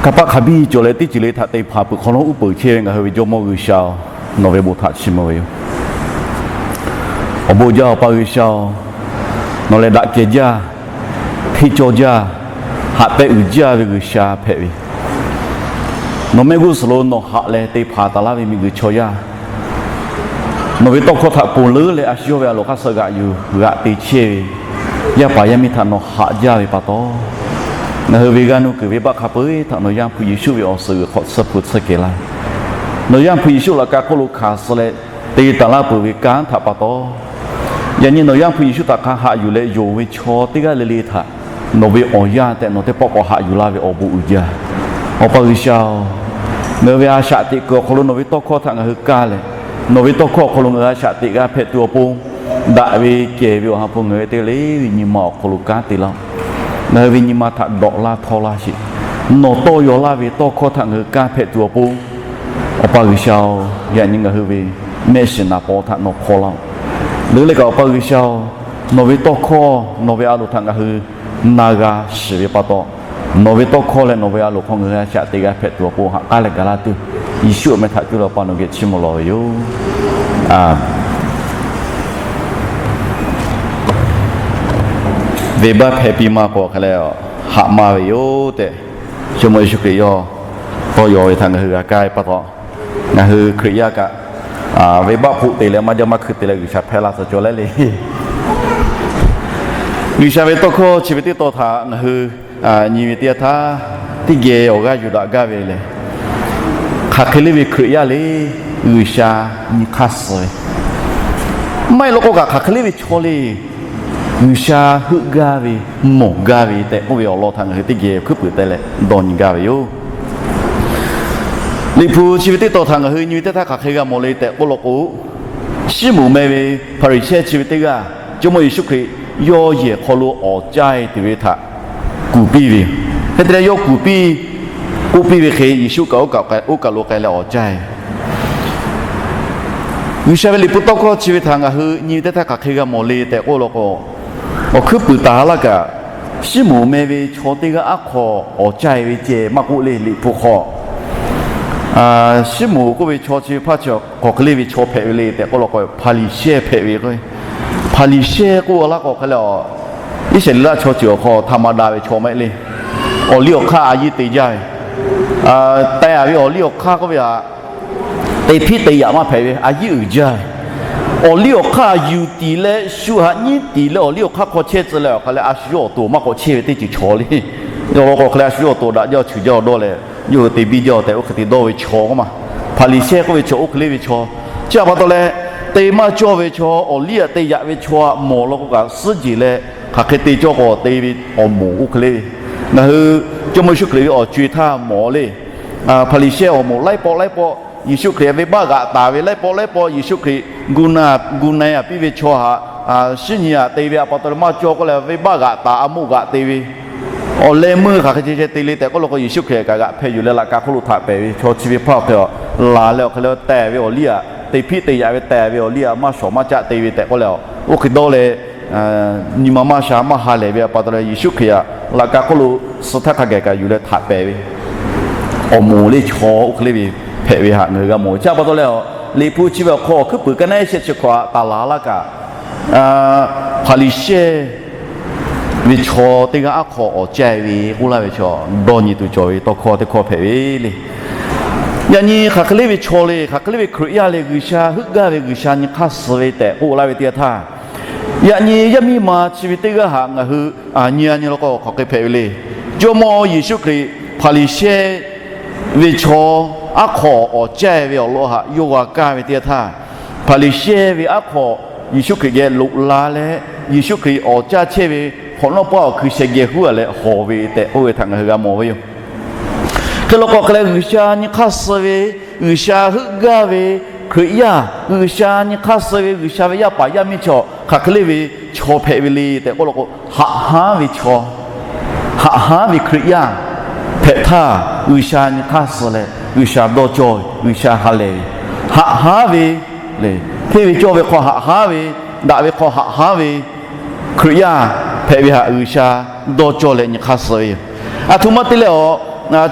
Hk'a paˆ hk'a biˇ cawˬ leh teˇ ceuˬ le htaꞈ te hpanˍ peuˬ hk'awꞈ nawˉ, uˉ peunˍ chehˇ ve ngaˬ hui ve Jawˇmawˇ G'uiˬsha-oˬ, nawˬ ve bon htaꞈ chiˇ mvuh ve yoˬ. Awˬ bon jaˇ, Awˬ pa G'uiˬsha-oˬ, nawˬ lehˬ daꞈ kehˬ jaˇ, hteˇ cawˇ jaˇ, haꞈ pehnˇ uiˍ jaˇ ve G'uiˬsha hpehꞈ ve, nawˬ mehˆ g'uˇ suhˍ lo nawˬ haꞈ leh te hpanˍ taˍ laˇ ve miˬguiˬ chaw yaˇ, nawˬ ve tawˇ hkawˇ htaꞈ ponˬ leuˉ leh a shu yawˇ ve a loˍ hk'aˇ suh g'aꞈ yuˬ g'aꞈ te chehˇ ve yaˇ paˍ yaˇ miˇ htaꞈ nawˬ haꞈ jaˇ ve pa taw, ngaˬ hui ve g'aˇ nuˇ kuiˬ venˇbaˆ hk'a peu-eˬ htaꞈ nawˬ Yaˇ hpu Yeˍsuˆ ve awˬ suhˍ g'uiˬ hk'awꞈ tsuhˇ hpu tsuhˇ kehˬ laˇ. Nawˬ Yaˇ hpu Yeˍsuˆ laꞈ ka hk'oˆ lo hkanˍ suh leh te taˍ laˇ peuˬ ve kanˉ htaꞈ pa taw, yaꞈ nyi nawˬ Yaˇ hpu Yeˍsuˆ htaꞈ hk'a haꞈ yuˬ leh yonˍ ve chaw teˇ g'aˇ le le htaꞈ nawˬ ve awˬ yanˇ tehꞈ nawˬ teˇ pawˆ k'awꞈ haꞈ yuˬ laˇ ve awˬ bon uiˍ jaˇ. Awˬ pa G'uiˬsha-oˬ, ngaˬ hui ve a shaꞈ teꞈ kuiˬ awˬ hk'aw lo nawˬ ve tawˇ hkawˇ htaꞈ ngaˬ hui kaˇ leh, nawˬ ve tawˇ hkawˇ awˬ hk'aw lo ngaˬ hui a shaꞈ teꞈ g'a hpehꞈ tuˬ awˬ pon, daꞈ ve kehˬ ve awˬ ha hpu ngaˬ hui teˇ g'aˇ le ve nyi ma awˬ hk'aw lo kanˉ te laˇ-oˆ. Ngaˬ hui ve nyi ma htaꞈ dawꞈ laˇ htawˇ laˇ sheˍ. Nawˬ tawˇ yaw laˇ ve tawˇ hkawˇ htaꞈ ngaˬ hui kanˉ hpehꞈ tuˬ awˬ pon, Awˬ pa G'uiˬsha-oˬ, yaꞈ nyi ngaˬ hui ve mehˆ shiˍ naˍ paw htaꞈ nawˬ hk'aw laˇ-oˆ. Leuˉ leh kaꞈ Awˬ pa G'uiˬsha-oˬ, nawˬ ve tawˇ hkawˇ nawˬ ve a loˍ htaꞈ ngaˬ hui na g'a shiˍ ve pa taw, nawˬ ve tawˇ hkawˇ leh nawˬ ve a loˍ hk'aw ngaˬ hui a shaꞈ teꞈ g'a hpehꞈ tuˬ awˬ pon haꞈ k'aˉ leh gaˬ laˇ tuˬ, Yeˍsuˆ awˬ meh htaꞈ cuˇ leh Awˬ pa nawˬ geh chiˇ mvuh lawˬ ve yoˬ. Venˇbaˆ hpehꞈ piˇ maˇ k'o hk'e leh, haꞈ maˇ ve yoˬ tehꞈ, Jawˇmawˇ Yeˍsuˆ Hkriꞈ yawˇ tawˇ yaw ve htaꞈ ngaˬ hui g'a kaˇ ve pa taw, ngaˬ hui Hkriꞈ yaˇ kaꞈ venˇbaˆ hpoˆ te leh maˇ jaˇ maˇ hkui te leh G'uiˬsha hpehˇ laˇ tcuh cawˬ leh le. G'uiˬsha ve tawˇ hkawˇ chi ve teˇ tawn htaꞈ ngaˬ hui nyi ve teˇ yanˇ htaˇ, teˇ geh awˬ g'aˇ yuˬ daꞈ gaˇ ve lehˬ, hk'aˬ hk'e le ve Hkriꞈ yaˇ le, G'uiˬsha nyi hk'aˇ suh ve, maˇ heˆ law k'o kaꞈ hk'aˬ hk'e le ve chaw le, G'uiˬsha heuˆ gaˇ ve, mawˬ gaˇ ve tehꞈ k'oˆ ve awˬ lawn htaꞈ ngaˬ hui teˇ geh hkuiˉ puiˍ te leh dawˇ nyi gaˇ ve yoˬ. Liꞈ hpu chi ve teˇ tawn htaꞈ ngaˬ hui nyi ve teˇ htaˇ hk'aˬ hk'e g'a mawˬ le tehꞈ k'oˆ law k'o, Siˉmonˍ meh ve Hpaˍriˍsehˇ chi ve teˇ g'aˇ Jawˇmawˇ Yeˍsuˆ Hkriꞈ yawˇ yehˬ hk'aw lo awˬ caˇ e tuˬ ve htaꞈ kuˬ piˇ ve yoˬ. Hk'e te leh yawˇ kuˬ piˇ, k'oˆ piˇ ve hk'e Yeˍsuˆ kaꞈ oˇ kaˬ lo k'ai leh awˬ caˇ e G'uiˬsha ve liꞈ hpu tawˇ hkawˇ chi ve htaꞈ ngaˬ hui nyi ve teˇ htaˇ hk'aˬ hk'e g'a mawˬ le tehꞈ k'oˆ law k'o, awˬ hkuiˉ puiˍ taˍ laˇ kaꞈ, Siˉmonˍ meh ve chaw teˇ g'aˇ aˉ hk'aw awˬ caˇ e ve ceh maˇ k'oˆ le. Liꞈ hpu hk'aw Siˉmonˍ k'oˆ ve chaw chi ve hpaˇ chi hk'aˬ hk'e le ve chaw hpehꞈ ve le tehꞈ k'oˆ law k'o, Hpaˍriˍsehˇ hpehꞈ ve k'o, Hpaˍriˍsehˇ k'oˆ laˇ k'o hk'e leh, Iˉsaˍreˍlaˆ chaw ceuˬ awˬ hk'aw htaꞈ ma daꞈ ve chaw maˇ heˆ le. Awˬ liˇ awˬ hk'aˇ a yiˇ te jaˇ ve, teh a ve awˬ liˇ awˬ hk'aˇ k'oˆ ve htaꞈ te hpiˆ te yaꞈ maˇ hpehꞈ ve, a yiˇ uiˍ jaˇ ve, awˬ liˇ awˬ hk'aˇ yuˬ tiˍ leh shu haꞈ nyiˉ tiˍ leh awˬ liˇ awˬ hk'aˇ hk'aw chehˇ tcuh leh awˬ hk'a leh a shu yawˇ awˬ to maˇ k'awꞈ chehˇ ve teˇ ceuˬ chaw le. Awˬ lawn k'o hk'a leh a shu yawˇ awˬ to daꞈ jaˇ, awˬ cheuˬ jaˇ awˬ dawˇ leh, yawˇ hui te biˇ jaˇ tehꞈ oˇ hk'e te dawˇ ve chaw k'oˆ ma. Hpaˍriˍsehˇ k'oˆ ve chaw oˇ hk'e le ve chaw, chi htaꞈ pa taw leh, te maˇ cawˇ ve chaw, awˬ liˇ aꞈ te yaꞈ ve chaw aꞈ mawˬ law k'o kaꞈ suhˉ jeˬ leh, hk'aˬ hk'e te cawˇ k'o te ve awˬ moˍ oˇ hk'e le. Ngaˬ hui Jawˇmawˇ Yeˍsuˆ Hkriꞈ ve awˬ co-e htaˇ mawˬ le. Hpaˍriˍsehˇ awˬ moˍ laiˉ pawˆ laiˉ pawˆ, Yeˍsuˆ Hkriꞈ venˇbaˆ g'aꞈ taˍ ve laiˉ pawˆ laiˉ pawˆ, Yeˍsuˆ Hkriꞈ gu na, gu na-e a piˇ ve chaw htaꞈ shinˉ nyi aꞈ te ve htaꞈ pa taw leh maˇ cawˇ k'oˆ leh, venˇbaˆ g'aꞈ taˍ, a moˆ g'aꞈ te ve, awˬ leh meuˇ hk'aˬ hk'e ceh ceh te le tehꞈ k'oˆ law k'o, Yeˍsuˆ Hkriꞈ kaꞈ g'aꞈ hpeh yuˬ leh laꞈ ka hk'oˆ lo htaꞈ pehˍ ve chaw chi ve hpaˇ awˬ hk'e laˬ leh awˬ hk'e leh teh ve awˬ liˇ aꞈ, te hpiˆ te yaꞈ ve teh ve awˬ liˇ aꞈ maˇ shawˍ maˇ caˆ te ve tehꞈ k'oˆ leh, oˇ hk'e dawˇ leh, nyi ma maˇ sha maˇ ha lehˬ ve htaꞈ pa taw leh, Yeˍsuˆ Hkriꞈ htaꞈ laꞈ ka hk'oˆ lo suh htaˇ hk'a gaˬ kaꞈ yuˬ leh htaꞈ pehˍ ve awˬ moˍ le chaw oˇ hk'e le ve hpehꞈ ve htaꞈ ngaˬ hui g'a mawˬ ve. Chi htaꞈ pa taw leh, Liꞈ hpu chi ve awˬ hk'aw awˬ hkuiˉ puiˍ ka naˉ shehˆ chi hk'aw taˍ laˬ laˇ kaꞈ, Hpaˍriˍsehˇ ve chaw teˇ g'aˇ aˉ hk'aw awˬ caˇ e ve k'oˆ laˇ ve chaw dawˇ nyi tuˬ cawˬ ve tawˇ hkawˇ teˇ hkawˇ hpehꞈ ve le. Yaꞈ nyi hk'aˬ hk'e le ve chaw le, hk'aˬ hk'e le ve Hkriꞈ yaˇ le, G'uiˬsha heuˆ gaˇ ve, G'uiˬsha nyi hk'aˇ suh ve tehꞈ k'oˆ laˇ ve teˇ yanˇ htaˇ, yaꞈ nyi yaˇ miˇ ma chi ve teˇ g'aˇ htaꞈ ngaˬ hui nyi a nyi law k'o hk'aˬ hk'e hpehꞈ ve le. Jawˇmawˇ Yeˍsuˆ Hkriꞈ Hpaˍriˍsehˇ ve chaw aˉ hk'aw awˬ caˇ e ve awˬ lawn htaꞈ yawˇ g'a kaˇ ve teˇ yanˇ htaˇ, Hpaˍriˍsehˇ ve aˉ hk'aw Yeˍsuˆ Hkriꞈ geh loꞈ la leh, Yeˍsuˆ Hkriꞈ awˬ caˇ chehˇ ve hk'awꞈ nawˉ paˇ awˬ hkui sheh geh huˉ a leh hawˬ ve tehꞈ k'oˆ ve htaꞈ ngaˬ hui g'a mawˬ ve yoˬ. Hk'e law k'o hk'e leh G'uiˬsha nyi hk'aˇ suh ve, G'uiˬsha heuˆ gaˇ ve Hkriꞈ yaˇ, G'uiˬsha nyi hk'aˇ suh ve G'uiˬsha ve yaˇ paˍ yaˇ miˇ chaw hk'aˬ hk'e le ve chaw hpehꞈ ve le tehꞈ k'oˆ law k'o, haꞈ hanˉ ve chaw, haꞈ hanˉ ve Hkriꞈ yaˇ hpehꞈ htaˇ, G'uiˬsha nyi hk'aˇ suh leh G'uiˬsha dawˇ cawˇ ve, G'uiˬsha ha lehˬ ve, haꞈ hanˉ ve le, hteˇ ve cawˇ ve hk'aw haꞈ hanˉ ve, daꞈ ve hk'aw haꞈ hanˉ ve Hkriꞈ yaˇ hpehꞈ ve htaꞈ G'uiˬsha dawˇ cawˇ leh nyi hk'aˇ suh ve yoˬ. Aˬ htoꞈ ma te leh awˬ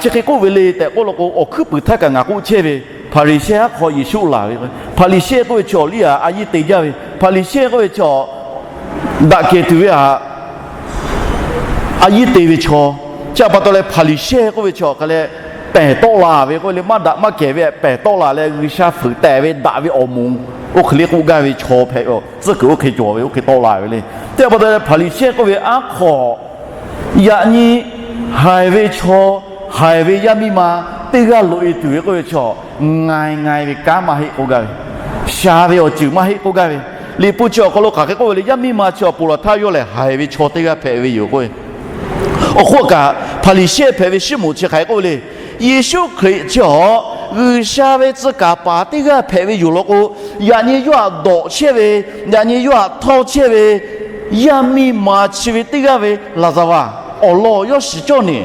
Chi hk'e k'oˆ ve le tehꞈ k'oˆ law k'o, awˬ hkuiˉ puiˍ htaˇ kaꞈ ngaˬ k'oˆ chehˇ ve, Hpaˍriˍsehˇ aˉ hk'aw Yeˍsuˆ laˬ ve. Hpaˍriˍsehˇ k'oˆ ve chaw liˇ a a yiˇ te jaˇ ve, Hpaˍriˍsehˇ k'oˆ ve chaw daꞈ kehˬ tuˬ ve htaꞈ a yiˇ te ve chaw. Chi htaꞈ pa taw leh Hpaˍriˍsehˇ k'oˆ ve chaw hk'a leh pehˬ tawˆ la ve k'oˆ ve le, maˇ daꞈ maˇ kehˬ ve pehˬ tawˆ la leh G'uiˬsha fuiˍ tehꞈ ve daꞈ ve awˬ moˍ oˇ hk'e le k'oˆ gaˇ ve chaw hpehꞈ ve, tcuhˉ kuiˬ oˇ hk'e cawˬ ve, oˇ hk'e tawˆ la ve le. Chi htaꞈ pa taw leh Hpaˍriˍsehˇ k'oˆ ve aˉ hk'aw yaꞈ nyi haiˬ ve chaw, haiˬ ve yaˇ miˇ ma teˇ g'aˇ loꞈ-e tuˬ ve k'oˆ ve chaw, ngai ngai ve kanˉ maˇ heˆ k'oˆ gaˇ ve, sha ve awˬ ceuˬ maˇ heˆ k'oˆ gaˇ ve. Liꞈ hpu chi awˬ hk'aw lo hk'aˬ hk'e k'oˆ ve le, yaˇ miˇ ma chi awˬ ponˬ laˬ htaˇ yawˇ lehˬ haiˬ ve chaw teˇ g'aˇ hpehꞈ ve yoˬ k'oˆ ve. Awˬ hk'oˆ kaꞈ Hpaˍriˍsehˇ hpehꞈ ve Siˉmonˍ chi hk'aˬ hk'e k'oˆ ve le, Yeˍsuˆ Hkriꞈ chi awˬ G'uiˬsha ve tcuh kaˍ paˍ teˇ g'aˇ hpehꞈ ve yoˬ law k'o, yaꞈ nyi yawˇ htaꞈ dawꞈ chehˇ ve, yaꞈ nyi yawˇ htaꞈ htawˇ chehˇ ve yaˇ miˇ ma chi ve teˇ g'aˇ ve laˍzaˍvaˍ awˬ lawn yawˇ shiˍ cawˇ neˬ.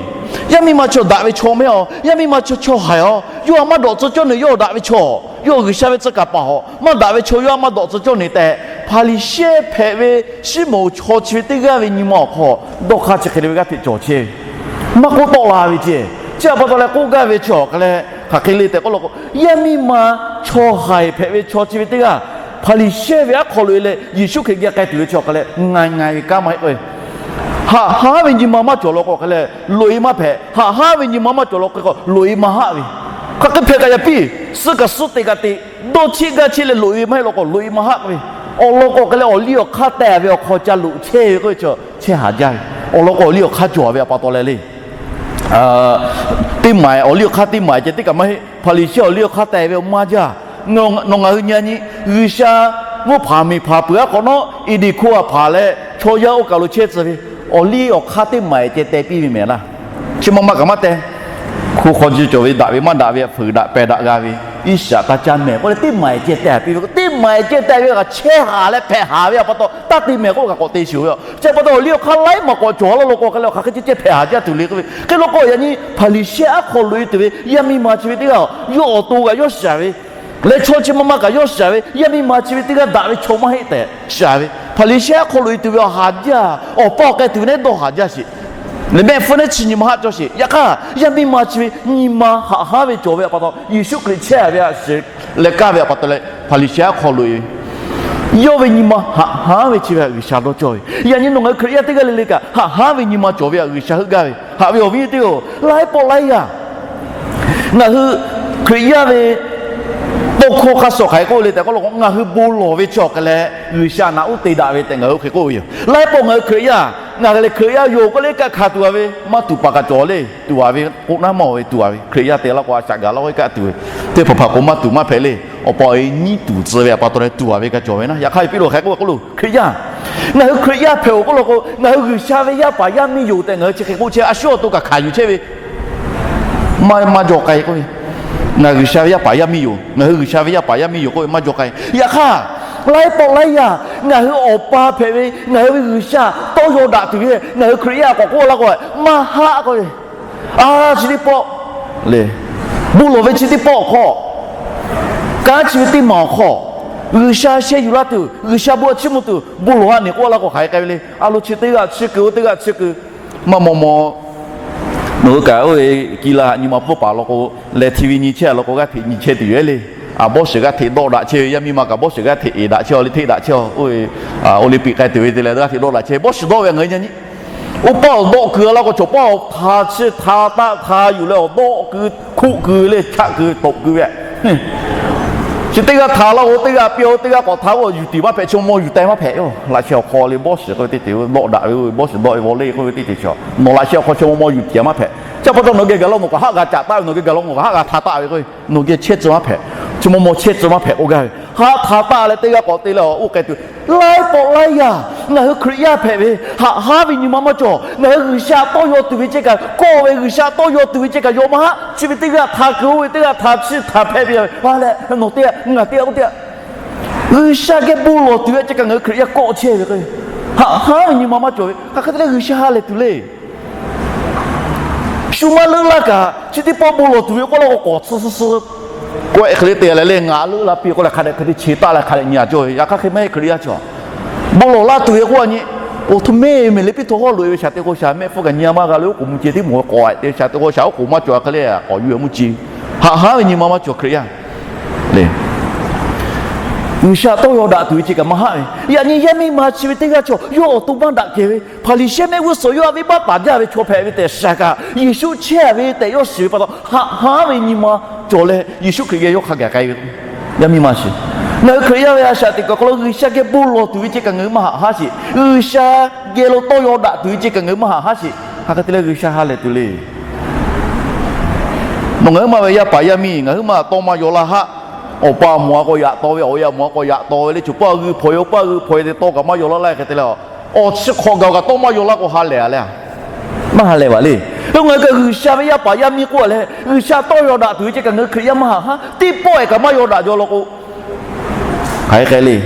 Yaˇ miˇ ma chaw daꞈ ve chaw mehˉ a, yaˇ miˇ ma chaw chaw haiˬ a, yawˇ htaꞈ maˇ dawꞈ tcuh cawˇ neˬ, yawˇ daꞈ ve chaw, yawˇ G'uiˬsha ve tcuh kaˍ paˍ hawꞈ maˇ daꞈ ve chaw yawˇ htaꞈ maˇ dawꞈ tcuh cawˇ neˬ tehꞈ Hpaˍriˍsehˇ hpehꞈ ve Siˉmonˍ chaw chi ve teˇ g'aˇ ve nyi ma awˬ hk'aw dawˇ hk'aˇ chi hk'e le ve g'aˇ hteꞈ cawˬ chehˇ ve, maˇ k'oˆ tawˆ la ve ceˇ. Chi htaꞈ pa taw leh k'oˆ gaˇ ve chi awˬ hk'a leh hk'aˬ hk'e le tehꞈ k'oˆ law k'o, yaˇ miˇ ma chaw haiˬ hpehꞈ ve chaw chi ve teˇ g'aˇ Hpaˍriˍsehˇ ve aˉ hk'aw loꞈ-e leh Yeˍsuˆ Hkriꞈ geh k'ai tuˬ ve chi awˬ hk'a leh ngai ngai ve kanˉ maˇ heˆ k'o, haꞈ haˉ ve nyi ma maˇ cawˬ law k'o hk'a leh loꞈ-e maˇ hpehꞈ. Haꞈ haˉ ve nyi ma maˇ cawˬ law k'o loꞈ-e maˇ haˆ ve, hk'aˬ hk'e hpehꞈ kaꞈ yaꞈ piˇ, suh kaꞈ suh teꞈ kaꞈ teꞈ, dawˇ cheˆ gaˇ cheˆ leh loꞈ-e ve maˇ heˆ law k'o loꞈ-e maˇ haˆ ve. Awˬ lawn k'o hk'a leh awˬ liˇ awˬ hk'aˇ teh ve awˬ hk'aw ca loꞈ chehˇ ve k'oˆ ve chi chehˇ haˍ jaˇ ve. Awˬ lawn k'o awˬ liˇ awˬ hk'aˇ cawˬ ve pa taw leh le, teˇ maˍ awˬ liˇ awˬ hk'aˇ teˇ maˍ ceh teˇ kaꞈ maˇ heˆ. Hpaˍriˍsehˇ awˬ liˇ awˬ hk'aˇ teh ve maˇ jaˇ. Nawˬ ngaˬ hui nyi a nyi, G'uiˬsha mvuhˇ hpanˍ miˬ hpanˍ peuˬ aˉ hk'awꞈ nawˉ Eˍdeˍkoˆ a hpanˍ leh chaw yaˇ oˇ kaˬ lo chehˇ tcuh ve, awˬ liˇ awˬ hk'aˇ teˇ maˍ ceh teh piˇ ve mehˍ laˇ. Chi ma ma kaꞈ maˇ teh. Hko hk'aw ji cawˬ ve daꞈ ve maˇ daꞈ ve fuiˍ daꞈ pehˬ daꞈ g'a ve, Iˉsaˍ taˇ caˇ mehˍ k'oˆ leh teˇ maˍ ceh teh piˇ ve, teˇ maˍ ceh teh ve kaꞈ chehˇ haˍ leh hpehꞈ haˍ ve pa taw taˇ te mehˍ k'oˆ kaꞈ k'awꞈ te shuˍ ve. Chi pa taw awˬ liˇ awˬ hk'aˇ laiˉ maˬ k'awꞈ cawˬ laˇ law k'o hk'a leh awˬ hk'aˬ hk'e ceh ceh hpehꞈ haˍ jaˇ tuˬ le k'oˆ ve. Hk'e law k'o yaꞈ nyi Hpaˍriˍsehˇ aˉ hk'aw loꞈ-e tuˬ ve yaˇ miˇ ma chi ve teˇ g'aˇ yawˇ awˬ to g'aꞈ yawˇ shiˍ ve leh chaw chi ma ma kaꞈ yawˇ shiˍ ve, yaˇ miˇ ma chi ve teˇ g'aˇ daꞈ ve chaw maˇ heˆ tehꞈ shiˍ ve. Hpaˍriˍsehˇ aˉ hk'aw loꞈ-e tuˬ ve awˬ haˍ jaˇ, awˬ pa awˬ k'ai tuˬ ve naˉ dawˇ haˍ jaˇ sheˍ. Leh mehˆ hpfuhˇ naˉ chi nyi ma haˆ cawˇ sheˍ. Yaꞈ hk'aˇ yaˇ miˇ ma chi ve nyi ma haꞈ haˉ ve cawˬ ve pa taw Yeˍsuˆ Hkriꞈ chehˇ ve a shiˍ leh kaˇ ve pa taw leh Hpaˍriˍsehˇ aˉ hk'aw loꞈ-e ve yawˇ ve nyi ma haꞈ haˉ ve chi ve G'uiˬsha dawˇ cawˇ ve. Yaꞈ nyi nawˬ ngaˬ hui Hkriꞈ yaˇ teˇ g'aˇ le le kaꞈ haꞈ haˉ ve nyi ma cawˬ ve a G'uiˬsha heuˆ gaˇ ve. Haꞈ ve awˬ viˉ teˇ-oˬ, laiˉ pawˆ laiˉ yaˇ ngaˬ hui Hkriꞈ yaˇ ve tawˇ hkawˇ hk'a shuˍ hk'aˬ hk'e k'oˆ le tehꞈ k'oˆ law k'o, ngaˬ hui bon lawˬ ve chi awˬ hk'a leh G'uiˬsha naꞈ uˉ te daꞈ ve tehꞈ ngaˬ hui hk'e k'oˆ ve yoˬ. Laiˉ pawˆ ngaˬ hui Hkriꞈ yaˇ, ngaˬ hui lehˬ Hkriꞈ yaˇ yoˬ k'oˆ leh kaˆ hkanˍ tuˬ a ve maˇ tuˬ paˍ kaꞈ cawˬ le tuˬ a ve k'oˆ naˉ maˇ ve tuˬ a ve Hkriꞈ yaˇ te laˇ k'o a shaꞈ gaˬ laˇ k'o kaˆ tuˬ ve teˇ hpaˍ hpaˍ k'o maˇ tuˬ maˇ hpehꞈ le. Awˬ pa awˬ e nyiˉ tuˬ tcuh ve pa taw leh tuˬ a ve kaꞈ cawˬ ve naˉ. Yaꞈ hk'aˇ Peˍtruˆ hk'e k'oˆ k'oˆ lo, Hkriꞈ yaˇ, ngaˬ hui Hkriꞈ yaˇ hpehꞈ-oˬ k'oˆ law k'o, ngaˬ hui G'uiˬsha ve yaˇ paˍ yaˇ miˇ yoˬ tehꞈ ngaˬ hui chi hk'e k'oˆ chehˇ a shu awˬ to kaꞈ hkanˍ yuˬ chehˇ ve maˇ maˇ jaw k'ai k'oˆ ve. Ngaˬ G'uiˬsha ve yaˇ paˍ yaˇ miˇ yoˬ, ngaˬ hui G'uiˬsha ve yaˇ paˍ yaˇ miˇ yoˬ k'oˆ ve maˇ jaw k'ai. Yaꞈ hk'aˇ laiˉ pawˆ laiˉ yaˇ ngaˬ hui Awˬ pa hpehꞈ ve, ngaˬ hui ve G'uiˬsha tawˇ yaw daꞈ tuˬ ve ngaˬ hui Hkriꞈ yaˇ k'awꞈ k'oˆ laˇ k'o maˇ haˆ k'oˆ ve. A, chi teˇ pawˆ le, bon lawˬ ve chi teˇ pawˆ awˬ hk'aw, kanˉ chi ve teˇ maˬ awˬ hk'aw, G'uiˬsha sheh yuˬ laˇ tuˬ, G'uiˬsha bon chiˇ mvuh tuˬ bon lawˬ a neˬ k'oˆ laˇ k'o hk'aˬ hk'e k'ai ve le. A lo chi teˇ g'aˇ chi kuiˬ oˇ teˇ g'aˇ chi kuiˬ maˇ maw maw. Nawˬ hui kaꞈ oˇ ve ki la nyi ma pfuhˇ paˍ law k'o, leh TV nyi chehˇ law k'o g'aˇ hteꞈ nyi chehˇ tuˬ yoˬ le. A, bawˇ shiˍ g'aˇ hteꞈ dawˆ daꞈ chehˇ ve, yaˇ miˇ ma kaꞈ bawˇ shiˍ g'aˇ hteꞈ eˍ daꞈ chehˇ a le, hteˇ daꞈ chehˇ a, oˇ ve Olympic k'ai tuˬ ve te leh g'aˇ hteꞈ dawˆ daꞈ chehˇ ve, bawˇ shiˍ dawˆ ve ngaˬ hui nyi nyi. Oˇ paˆ awˬ dawˆ keu laˇ k'o chaw paˆ awˬ htaꞈ chi htaꞈ taˆ htaꞈ yuˬ leh awˬ dawˆ keu hkoˆ keu le chaˆ keu tawꞈ keu ve. Chi teˇ g'aˇ htaꞈ laˇ k'o teˇ g'aˇ piˇ-oˬ, teˇ g'aˇ k'awꞈ htaꞈ k'o yuˬ tiˍ maˇ hpehꞈ, chi maw maw yuˬ teh maˇ hpehꞈ yoˬ. Laꞈ sheh awˬ hk'aw le bawˇ shiˍ k'oˆ ve teˇ ceuˬ dawˆ daꞈ ve, bawˇ shiˍ dawˆ ve vawˇ le k'oˆ ve teˇ ceuˬ chaw nawˬ laꞈ sheh awˬ hk'aw chi maw maw yuˬ tiˍ maˇ hpehꞈ. Chi pa taw nawˬ geh gaˬ law nawˬ kaꞈ haˆ g'a caꞈ taˆ ve, nawˬ geh gaˬ law nawˬ kaꞈ haˆ g'a htaꞈ taˆ ve k'o, nawˬ geh chehˇ tcuh maˇ hpehꞈ. Chi maw maw chehˇ tcuh maˇ hpehꞈ k'oˆ gaˇ ve. Haˆ htaꞈ taˆ leh teˇ g'aˇ k'awꞈ te leh oˇ k'ai tuˬ laiˉ pawˆ laiˉ yaˇ ngaˬ hui Hkriꞈ yaˇ hpehꞈ ve haꞈ haˉ ve nyi ma maˇ cawˬ. Ngaˬ hui G'uiˬsha tawˇ yaw tuˬ ve ceh kaꞈ kawˆ ve, G'uiˬsha tawˇ yaw tuˬ ve ceh kaꞈ yaw maˇ haˆ. Chi ve teˇ g'aˇ htaꞈ keu oˇ ve teˇ g'aˇ htaꞈ chi htaꞈ hpehꞈ ve a leh nawˬ teˇ g'aˇ ngaˬ teˇ g'aˇ oˇ teˇ g'aˇ G'uiˬsha geh bon lawˬ tuˬ ve ceh kaꞈ ngaˬ hui Hkriꞈ yaˇ kawˆ chehˇ ve k'o, haꞈ haˉ ve nyi ma maˇ cawˬ ve hk'aˬ hk'e te leh G'uiˬsha ha lehˬ tuˬ le. Shu maˇ leuˆ laˇ kaꞈ chi teˇ pawˆ bon lawˬ tuˬ ve k'oˆ laˇ k'o k'awꞈ tsuhˇ suhˉ suhˉ k'oˆ-e hk'e le te leh leh ngaˬ leuˆ laˇ piˇ k'oˆ leh hk'a dehꞈ hk'e te che taˆ leh hk'a dehꞈ nyi a cawˇ ve. Yaꞈ hk'aˇ hk'e maˇ heˆ Hkriꞈ yaˇ chaw. Bon lawˬ laˇ tuˬ ve k'oˆ a nyi. Awˬ htoꞈ mehˆ mehˍ le, piˇ htaw hawˉ loꞈ e ve shaˍ te k'o shaˍ mehˆ hpfuhˇ kaꞈ nyi ma g'a lo oˉ k'oˍ mvuh ce tiˉ mawˬ ve k'awꞈ te shaˍ te k'o shaˍ oˉ k'oˍ maˇ cawˬ hk'e le, k'awꞈ yuˬ e mvuhˇ ce, haꞈ haˉ ve nyi ma maˇ cawˬ Hkriꞈ yaˇ le. G'uiˬsha tawˇ yaw daꞈ tuˬ ve ce kaꞈ maˇ haˆ ve, yaꞈ nyi yaˇ miˇ ma chi ve teˇ g'aˇ chaw yawˇ awˬ to maˇ daꞈ kehˬ ve Hpaˍriˍsehˇ mehˆ g'uˇ suhˍ yawˇ a venˇbaˆ taˍ jaˇ ve chaw hpehꞈ ve tehꞈ shaˍ kaꞈ, Yeˍsuˆ chehˇ ve tehꞈ yawˇ shiˍ ve pa taw, haꞈ haˉ ve nyi ma cawˬ leh Yeˍsuˆ Hkriꞈ geh yawˇ hk'a gaˬ k'ai ve. Yaˇ miˇ ma shiˍ, ngaˬ hui Hkriꞈ yaˇ ve a shaꞈ teꞈ kuˬ awˬ hk'aw lo G'uiˬsha geh bon lawˬ tuˬ ve ce kaꞈ ngaˬ hui maˇ haꞈ haˉ sheˍ. G'uiˬsha geh lo tawˇ yaw daꞈ tuˬ ve ce kaꞈ ngaˬ hui maˇ haꞈ haˉ sheˍ. Hk'aˬ hk'e te leh G'uiˬsha ha lehˬ tuˬ le. Nawˬ ngaˬ huiˉ ma ve yaˇ paˍ yaˇ miˇ, ngaˬ huiˉ ma tawˇ maˇ yaw laˇ haˆ. Awˬ pa awˬ moˍ a k'o yaꞈ taw ve, awˬ yaˇ awˬ moˍ a k'o yaꞈ taw ve le, choˬ paˇ g'uiˇ hpawꞈ yaw paˇ g'uiˇ hpawꞈ e te tawˇ kaꞈ maˇ yaw laˇ laˇ hk'e te leh, awˬ chi hk'awꞈ gaˬ kaꞈ tawˇ maˇ yaw laˇ k'o ha lehˬ a le, maˇ ha lehˬ vaˬ le. Hk'e ngaˬ hui kaꞈ G'uiˬsha ve yaˇ paˍ yaˇ miˇ k'oˆ a leh, G'uiˬsha tawˇ yaw daꞈ tuˬ ve ce kaꞈ ngaˬ hui Hkriꞈ yaˇ maˇ haꞈ haˉ. Teˇ pawˆ e kaꞈ maˇ yaw daꞈ jaw law k'o, hk'aˬ hk'e le,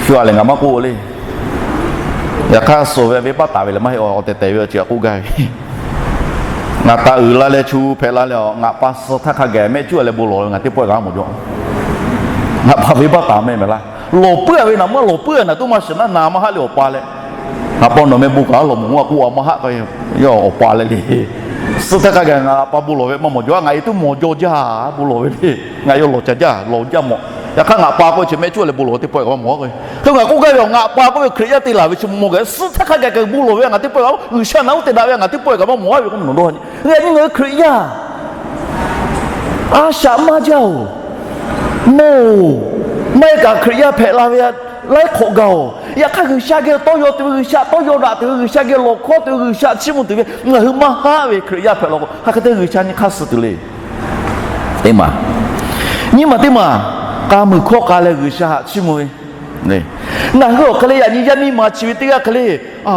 shu a lehˬ ngaˬ maˇ k'oˆ le. Yaꞈ hk'aˇ suh ve venˇbaˆ taˍ ve lehˬ maˇ heˆ, awˬ tehˬ tehˬ ve awˬ ceuˬ a k'oˆ gaˇ ve. Ngaˬ taˍ uiˍ la leh chu hpehꞈ la leh, ngaˬ pa suh htaˇ hk'a gaˬ mehˆ cuˉ a leh bon lawˬ ve ngaˬ teˇ pawˆ e kaꞈ maˇ mawˬ jaw. Ngaˬ pa venˇbaˆ taˍ mehˆ mehˍ laˇ. Lawˬ puiˉ a ve naˍ maˇ lawˬ puiˉ a naˍ toˉ maˇ shiˍ naˉ na maˇ haˆ le awˬ pa leh, ngaˬ pa nawˬ meh bon kaꞈ lawˬ mawˬ a k'oˆ a maˇ haˆ k'o, yawˇ awˬ pa leh le. Suh htaˇ hk'a gaˬ ngaˬ pa bon lawˬ ve maˇ mawˬ jaw, ngaˬ e tuˉ mawˬ jaw jaˇ, bon lawˬ ve le. Ngaˬ yawˇ lawˬ ca jaˇ, lawˬ jaˇ mawˬ. Yaꞈ hk'aˇ ngaˬ pa k'oˆ chi mehˆ cuˉ a leh bon lawˬ ve teˇ pawˆ e kaꞈ maˇ mawˬ a k'o. Hk'e ngaˬ k'oˆ gaˇ ve, ngaˬ pa k'oˆ ve Hkriꞈ yaˇ te laˬ ve chi mawˬ gaˇ. Suh htaˇ hk'a gaˬ kaꞈ bon lawˬ ve ngaˬ teˇ pawˆ e kaꞈ, G'uiˬsha naꞈ uˉ te daꞈ ve ngaˬ teˇ pawˆ e kaꞈ maˇ mawˬ a ve k'oˆ nawˬ dawˇ ha nyi. Ngaˬ nyi ngaˬ hui Hkriꞈ yaˇ a shaꞈ maˇ jaˇ oˬ. Mawˬ oˬ. Maˇ heˆ kaꞈ Hkriꞈ yaˇ hpehꞈ la ve laiˉ hk'awꞈ gaˬ oˬ. Yaꞈ hk'aˇ G'uiˬsha geh tawˇ yaw tuˬ ve, G'uiˬsha tawˇ yaw daꞈ tuˬ ve, G'uiˬsha geh lawˬ hkawˇ tuˬ ve, G'uiˬsha chiˇ mvuh tuˬ ve ngaˬ hui maˇ haˆ ve Hkriꞈ yaˇ hpehꞈ law k'o, hk'aˬ hk'e te G'uiˬsha nyi hk'aˇ suh tuˬ le. Teˇ maˬ, nyiˇ maˬ teˇ maˬ, k'a muiˬ hkawˇ k'a leh G'uiˬsha haꞈ chiˇ mvuh ve, ngaˬ hui awˬ hk'e le yaꞈ nyi yaˇ miˇ ma chi ve teˇ g'aˇ hk'e le, a,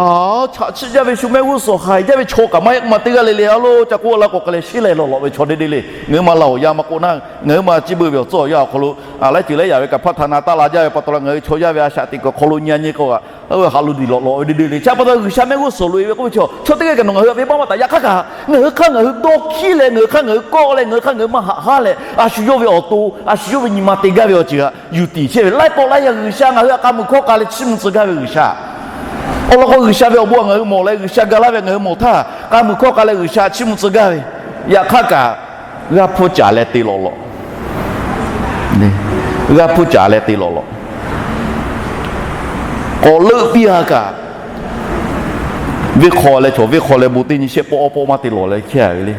chaꞈ chiˆ jaˇ ve shu mehˆ g'uˇ suhˍ haiˬ jaˇ ve chaw kaꞈ maˇ heˆ k'o ma teˇ g'aˇ le le a lo ca k'oˆ la k'o hk'e leh sheˉ leh lawˬ lawꞈ ve chaw deˇ deˇ le. Ngaˬ hui ma la awˬ yanˇ maˇ k'oˆ naˉ, ngaˬ hui ma ciˇ beuꞈ ve awˬ tcuhˉ awˬ yanˇ awˬ hk'aw lo, a, laiˉ ceuˬ laiˉ yaꞈ ve kaꞈ hpaˇ htaꞈ na taˇ la jaˇ ve pa taw la ngaˬ hui chaw yaˇ ve a shaꞈ teꞈ kuˬ awˬ hk'aw lo nyi a nyi k'o, haꞈ lo diˬ lawꞈ lawꞈ ve deˇ deˇ le. Chi pa taw G'uiˬsha mehˆ g'uˇ suhˍ loꞈ e ve k'oˆ ve chaw, chaw teˇ g'aˇ kaꞈ nawˬ ngaˬ hui a venˇbaˆ maˇ taˍ. Yaꞈ hk'aˇ kaꞈ ngaˬ hui hk'aˇ ngaˬ hui dawˇ hkiˉ leh ngaˬ hui hk'aˇ ngaˬ hui kawˆ leh ngaˬ hui hk'aˇ ngaˬ hui maˇ haꞈ haˉ leh a shu yawˇ ve awˬ to, a shu yawˇ ve nyi ma te gaˇ ve awˬ ceuˬ htaꞈ yuˬ tiˍ chehˇ ve laiˉ pawˆ laiˉ yaˇ G'uiˬsha ngaˬ hui htaꞈ k'a muiˬ hkawˇ k'a leh chiˇ mvuh tcuh gaˇ ve G'uiˬsha. Awˬ lawn k'o G'uiˬsha ve awˬ bon ngaˬ hui mawˬ leh G'uiˬsha ga laˇ ve ngaˬ hui mawˬ htaˇ, k'a muiˬ hkawˇ k'a leh G'uiˬsha chiˇ mvuh tcuh gaˇ ve. Yaꞈ hk'aˇ kaꞈ g'aˇ hpuˇ caˍ leh te lawꞈ lawꞈ, g'aˇ hpuˇ caˍ leh te lawꞈ lawꞈ. K'awꞈ leuˆ piˇ a kaꞈ, venˇ hk'aw leh chaw venˇ hk'aw leh bon teˇ nyi shehˆ pawˆ awˇ pawˆ maˇ te lawꞈ leh chehˇ a ve le.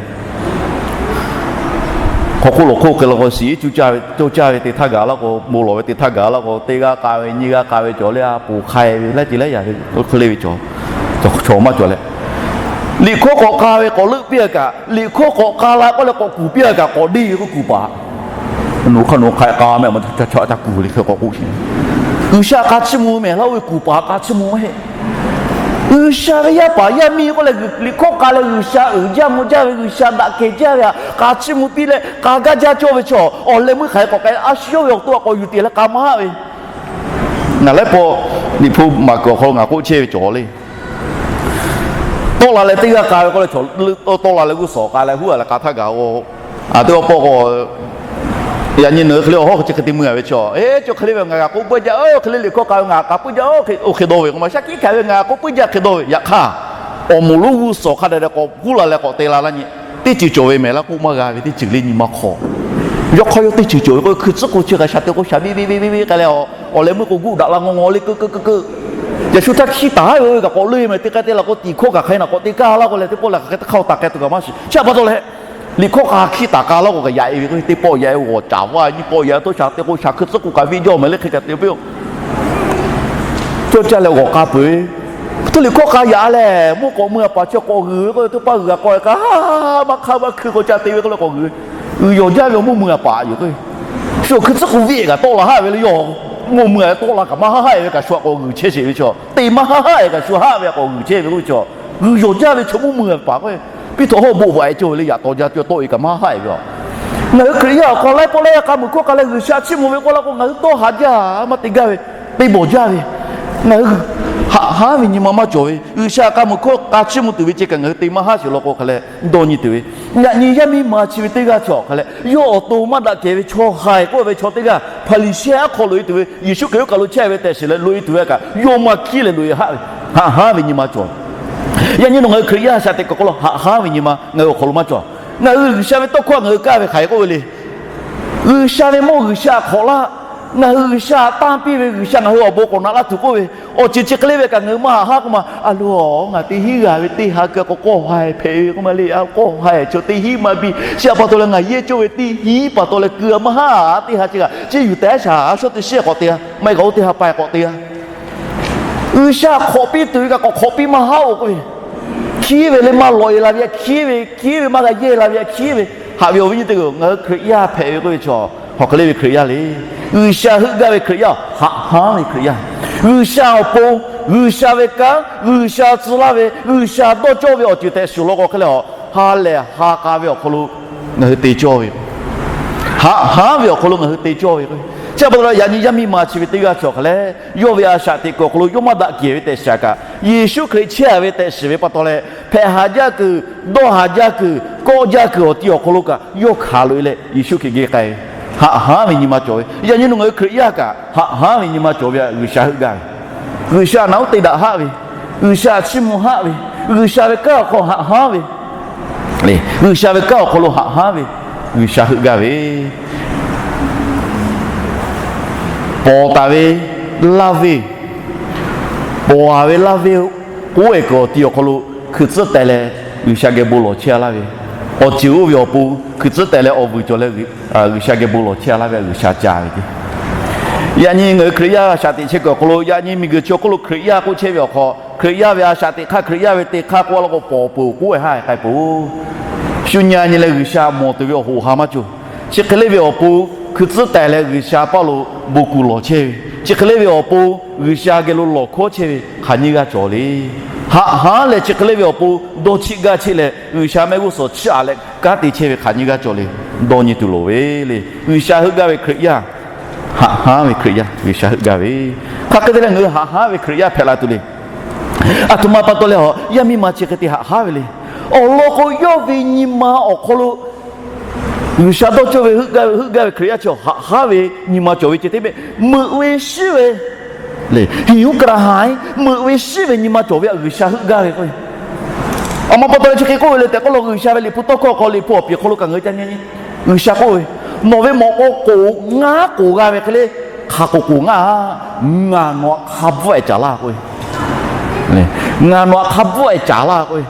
Hk'aw hk'oˆ lawˬ hk'oˆ hk'e la k'o shiˍ iˉ cuˇ caˇ ve, cawˇ caˇ ve te htaˇ gaˬ laˇ k'o, bon lawˬ ve te htaˇ gaˬ laˇ k'o, teˇ g'aˇ k'a ve nyiˇ g'aˇ k'a ve cawˬ leh a poˬ hk'ai ve laiˉ ceuˬ laiˉ yaꞈ ve hk'e le ve cawˬ, chaw maˇ cawˬ leh, liꞈ hkawˇ k'awꞈ k'a ve k'awꞈ leuˆ piˇ a kaꞈ, liꞈ hkawˇ k'awꞈ k'a la k'oˆ leh k'awꞈ kuˬ piˇ a kaꞈ k'awꞈ deˇ ve k'oˆ kuˬ paˍ. Nawˬ hk'aˇ nawˬ hk'aꞈ k'a meh ma ca ca ca kuˬ le hk'e k'awꞈ k'oˆ sheˍ. G'uiˬsha k'a chiˇ mvuh mehˍ laˇ oˇ ve kuˬ paˍ k'a chiˇ mvuh maˇ heˆ. G'uiˬsha ve yaˇ paˍ yaˇ miˇ k'oˆ leh liꞈ hkawˇ k'a leh G'uiˬsha uiˍ jaˇ mvuh jaˇ ve, G'uiˬsha daꞈ kehˬ jaˇ ve htaꞈ k'a chiˇ mvuh piˇ leh k'a gaˇ jaˇ cawˇ ve chaw, awˬ leh meuˇ hk'aˬ hk'e k'awꞈ k'ai a shu yawˇ ve awˬ to a k'awꞈ yuˬ tiˍ leh k'a maˇ haˆ ve. Ngaˬ laiˉ pawˆ Liꞈ hpu maˍ kuiˬ awˬ hk'aw lo ngaˬ k'oˆ chehˇ ve cawˬ le. Tawˆ la leh teˇ g'aˇ k'a ve k'oˆ leh chaw, tawˆ la leh g'uˇ suhˍ k'a leh huˉ a leh k'a htaˇ gaˬ-o. A teˇ awˬ pawˆ k'o, yaꞈ nyi nawˬ hui hk'e le awˬ hawˉ hk'e chi hk'e te mui a ve chaw, e, chi hk'e le ve ngaˬ g'a k'oˆ puiˉ jaˇ, oˇ hk'e le liꞈ hkawˇ k'a ve ngaˬ k'a puiˉ jaˇ, oˇ hk'e dawˇ ve k'o maˇ shaˉ hkiˆ hkanˍ ve ngaˬ k'oˆ puiˉ jaˇ hk'e dawˇ ve. Yaꞈ hk'aˇ, awˬ moˍ lonˉ g'uˇ suhˍ hk'a dehꞈ dehꞈ k'awꞈ huˉ la leh k'awꞈ te la laˇ nyi. Teˇ ceuˬ cawˬ ve mehˍ laˇ k'oˆ maˇ g'a ve teˇ ceuˬ le nyi ma hk'aw. Yawˇ hk'aˇ yawˇ teˇ ceuˬ cawˬ ve k'o hkui tcuhˉ k'o chi kaꞈ shaˍ te k'o shaˍ ve ve ve ve ve k'ai leh, awˬ leh meuˇ k'o guˆ daꞈ la ngaw ngaw le keu keu keu keu. Yaꞈ shu htaˇ hkiˇ taˍ haˉ ve oˇ ve kaꞈ k'awꞈ leuˇ e meh teˇ k'ai te la k'o tiˍ hkawˇ kaꞈ hk'aˬ hk'e naˬ k'awꞈ te kaˇ laˇ k'o leh teˇ pawˆ leh hk'aˬ hk'e te hk'aˇ taˍ k'ai tuˬ kaꞈ maˇ shiˍ. Chi pa taw leh, liꞈ hkawˇ k'a hkiˇ taˍ k'a laˇ k'o kaꞈ yaꞈ e ve k'o teˇ pawˆ yaꞈ e g'awˬ caˍ vaˇ nyiˇ pawˆ yaꞈ e toˇ shaˍ te k'o shaˍ hkui tcuhˉ k'o kaꞈ viˇ jawˇ mehˍ le hk'e kaꞈ te piˇ-oˬ. Cawˇ caˇ leh g'awˬ k'a peuˬ ve, htu liꞈ hkawˇ k'a yaꞈ leh mvuhˇ k'awꞈ mui a paˍ chi k'awꞈ g'uiˬ ve k'oˆ ve teˇ paˇ g'uiˬ a k'aw e kaꞈ ha ha maˇ hk'aˇ maˇ hkui k'o ca te ve k'oˆ leh k'awꞈ g'uiˬ ve. G'uiˬ yawˬ jaˇ ve awˬ mvuhˇ mui a paˍ yoˬ k'o, shu awˬ hkui tcuhˉ k'o viˇ kaꞈ tawˆ la haˆ ve le yawˇ. Mvuhˇ mui a tawˆ la kaꞈ maˇ haˆ haˆ e ve kaꞈ shu a k'awꞈ g'uiˬ chehˇ sheˍ ve chaw, te maˇ haˆ haˆ e kaꞈ shu haˆ ve a k'awꞈ g'uiˬ chehˇ ve k'oˆ ve chaw. G'uiˬ yawˬ jaˇ ve chaw mvuhˇ mui a paˍ k'o, piˇ htaꞈ hawˉ boˆ vaꞈ e cawˇ ve le yaꞈ taw jaˇ cawˇ tawˆ e kaꞈ maˇ haˆ haˆ e ve a. Ngaˬ hui Hkriꞈ yaˇ awˬ hk'aw laiˉ pawˆ laiˉ yaˇ k'a muiˬ hkawˇ k'a leh G'uiˬsha chiˇ mvuh ve k'oˆ laˇ k'o ngaˬ hui tawˇ haˍ jaˇ maˇ te gaˇ ve, te bawˬ jaˇ ve. Ngaˬ hui haꞈ hanˉ ve nyi ma maˇ cawˬ ve, G'uiˬsha k'a muiˬ hkawˇ k'a chiˇ mvuh tuˬ ve ceh kaꞈ ngaˬ hui te maˇ haˉ sheˍ law k'o hk'a leh dawˇ nyi tuˬ ve. Yaꞈ nyi yaˇ miˇ ma chi ve teˇ g'aˇ chi awˬ hk'a leh yawˇ awˬ to maˇ daꞈ kehˬ ve chaw haiˬ k'oˆ ve chaw teˇ g'aˇ Hpaˍriˍsehˇ aˉ hk'aw loꞈ e tuˬ ve, Yeˍsuˆ Hkriꞈ oˇ kaˬ lo chehˇ ve tehꞈ shiˍ leh loꞈ e tuˬ ve kaꞈ yawˇ maˇ hkiˉ leh loꞈ e haˆ ve, haꞈ hanˉ ve nyi ma cawˬ. Yaꞈ nyi nawˬ ngaˬ hui Hkriꞈ yaˇ shaꞈ teꞈ kuiˬ awˬ hk'aw lo haꞈ hanˉ ve nyi ma ngaˬ hui awˬ hk'aw lo maˇ cawˬ. Ngaˬ hui G'uiˬsha ve tawˇ hkawˇ ngaˬ hui kaˇ ve hk'aˬ hk'e k'oˆ ve le. G'uiˬsha ve mawˇ G'uiˬsha hk'awꞈ laˇ. Ngaˬ hui G'uiˬsha tanˇ piˇ ve, G'uiˬsha ngaˬ hui awˬ bon k'awꞈ naꞈ laˇ tuˬ k'oˆ ve, awˬ ceuˬ chi hk'e le ve kaꞈ ngaˬ hui maˇ haꞈ hanˉ k'oˆ ma. A lo, ngaˬ teˇ hinˉ g'a ve teˇ ha keu k'awꞈ k'awˆ haiˬ hpehꞈ ve k'oˆ ma le. K'awˆ haiˬ chaw teˇ hinˉ maˇ biˇ. Chi htaꞈ pa taw leh ngaˬ yehˇ cawˇ ve teˇ hinˉ pa taw leh keu a maˇ haˉ teˇ ha chi kaꞈ chi yuˬ tehꞈ shaˍ shawˉ teˇ shiˉ k'awꞈ te a, maˇ heˆ k'o oˇ teˇ ha pa k'awꞈ te a. G'uiˬsha hk'awꞈ piˇ tuˬ ve kaꞈ k'awꞈ hk'awꞈ piˇ maˇ haˉ-oˬ k'oˆ ve, hkiˉ ve le maˇ lawꞈ e la ve, hkiˉ ve hkiˉ ve maˇ g'a yehˇ la ve, hkiˉ ve. Haꞈ ve awˬ viˉ nyi teˇ hpaˍ-oˬ, ngaˬ hui Hkriꞈ yaˇ hpehꞈ ve k'oˆ ve chaw hk'aˬ hk'e le ve Hkriꞈ yaˇ le. G'uiˬsha heuˆ gaˇ ve Hkriꞈ yaˇ, haꞈ hanˉ ve Hkriꞈ yaˇ. G'uiˬsha awˬ pon, G'uiˬsha ve kanˉ, G'uiˬsha tcuh laˇ ve, G'uiˬsha dawˇ cawˇ ve awˬ ceuˬ tehꞈ shuˍ law k'o hk'e leh a, ha lehˬ ha k'a ve awˬ hk'aw lo ngaˬ hui te cawˇ ve, haꞈ hanˉ ve awˬ hk'aw lo ngaˬ hui te cawˇ ve k'o, chi pa taw leh yaꞈ nyi yaˇ miˇ ma chi ve teˇ g'aˇ chi awˬ hk'a leh yawˇ ve a shaꞈ teꞈ kuiˬ awˬ hk'aw lo yawˇ maˇ daꞈ kehˬ ve tehꞈ shiˍ kaꞈ, Yeˍsuˆ Hkriꞈ chehˇ a ve tehꞈ shiˍ ve pa taw leh hpehꞈ haˍ jaˇ kuiˬ, dawˇ haˍ jaˇ kuiˬ, kawˆ jaˇ kuiˬ awˬ ti awˬ hk'aw lo kaꞈ yawˇ hkanˍ loꞈ e leh Yeˍsuˆ Hkriꞈ geh k'ai ve, haꞈ hanˉ ve nyi ma cawˬ ve. Yaꞈ nyi nawˬ ngaˬ hui Hkriꞈ yaˇ kaꞈ haꞈ hanˉ ve nyi ma cawˬ ve htaꞈ G'uiˬsha heuˆ gaˇ ve, G'uiˬsha naꞈ uˉ te daꞈ haˆ ve, G'uiˬsha chiˇ mvuh haˆ ve, G'uiˬsha ve kanˉ awˬ hk'aw haꞈ hanˉ ve, G'uiˬsha ve kanˉ awˬ hk'aw lo haꞈ hanˉ ve G'uiˬsha heuˆ gaˇ ve, pawˍ taˍ ve laˇ ve, pawˍ taˍ ve laˇ ve k'oˆ e kuiˬ awˬ ti awˬ hk'aw lo hkui tcuhˉ teh leh G'uiˬsha geh bon lawˬ chehˇ a laˇ ve, awˬ ceuˬ oˇ ve awˬ pon hkui tcuhˉ teh leh awˬ vuiˬ cawˬ leh G'uiˬsha geh bon lawˬ chehˇ a laˇ ve G'uiˬsha ca ve teˇ. Yaꞈ nyi ngaˬ hui Hkriꞈ yaˇ shaꞈ teꞈ chehˇ kuiˬ awˬ hk'aw lo yaꞈ nyi miˬguiˬ chi awˬ hk'oˆ lo Hkriꞈ yaˇ k'oˆ chehˇ ve awˬ hk'aw, Hkriꞈ yaˇ ve a shaꞈ teꞈ hk'aˇ, Hkriꞈ yaˇ ve te hk'aˇ k'oˆ a laˇ k'o pawˍ peuˬ k'oˆ e haˆ k'ai peuˬ-oˬ. Shu nyi a nyi leh G'uiˬsha mawˬ tuˬ ve awˬ hoꞈ ha maˇ cawˬ. Chi hk'e le ve awˬ pon hkui tcuhˉ teh leh G'uiˬsha paˇ lo bon kuˬ lawˬ chehˇ ve, chi hk'e le ve awˬ pon G'uiˬsha geh lo lawˬ hkawˉ chehˇ ve hk'aˬ nyi g'aˇ cawˬ le. Haꞈ hanˉ leh chi hk'e le ve awˬ pon dawˇ chiˆ gaˇ chiˆ leh G'uiˬsha mehˆ g'uˇ suhˍ chiˇ aꞈ leh kanˉ te chehˇ ve hk'aˬ nyi g'aˇ cawˬ le. Dawˇ nyi tuˬ loˍ ve le. G'uiˬsha heuˆ gaˇ ve Hkriꞈ yaˇ, haꞈ hanˉ ve Hkriꞈ yaˇ G'uiˬsha heuˆ gaˇ ve. Hk'aˬ hk'e te leh ngaˬ hui haꞈ hanˉ ve Hkriꞈ yaˇ hpehꞈ la tuˬ le. Aˬ htoꞈ ma pa taw leh a, yaˇ miˇ ma chi hk'e te haꞈ hanˉ ve le. Awˬ lawn k'o, yawˇ ve nyi ma awˬ hk'aw lo G'uiˬsha dawˇ cawˇ ve heuˆ gaˇ ve, heuˆ gaˇ ve Hkriꞈ yaˇ chi htaꞈ haꞈ hanˉ ve nyi ma cawˬ ve ceh teˇ mehˆ, meuꞈ ve shiˉ ve le. Hinˍ uˉ kaˍ laˍ ha e meuꞈ ve shiˉ ve nyi ma cawˬ ve htaꞈ G'uiˬsha heuˆ gaˇ ve k'o, aˬ ma pa taw leh chi hk'e k'oˆ ve le tehꞈ k'oˆ law, G'uiˬsha ve Liꞈ hpu tawˇ hkawˇ hk'aw, Liꞈ hpu awˬ piˍ hk'aw lo kaꞈ ngaˬ hui ca nyi nyi. G'uiˬsha k'oˆ ve, Nawˬ ve mawꞈ k'aw k'oˍ ngaˉ k'oˍ g'a ve hk'e le, hk'aˬ k'oˍ k'oˍ ngaˉ a, ngaˬ nawˬ htaꞈ hk'a bvuhˆ ehˍ caˍ laˇ k'oˆ ve. Ngaˬ nawˬ htaꞈ hk'a bvuhˆ ehˍ caˍ laˇ k'oˆ ve.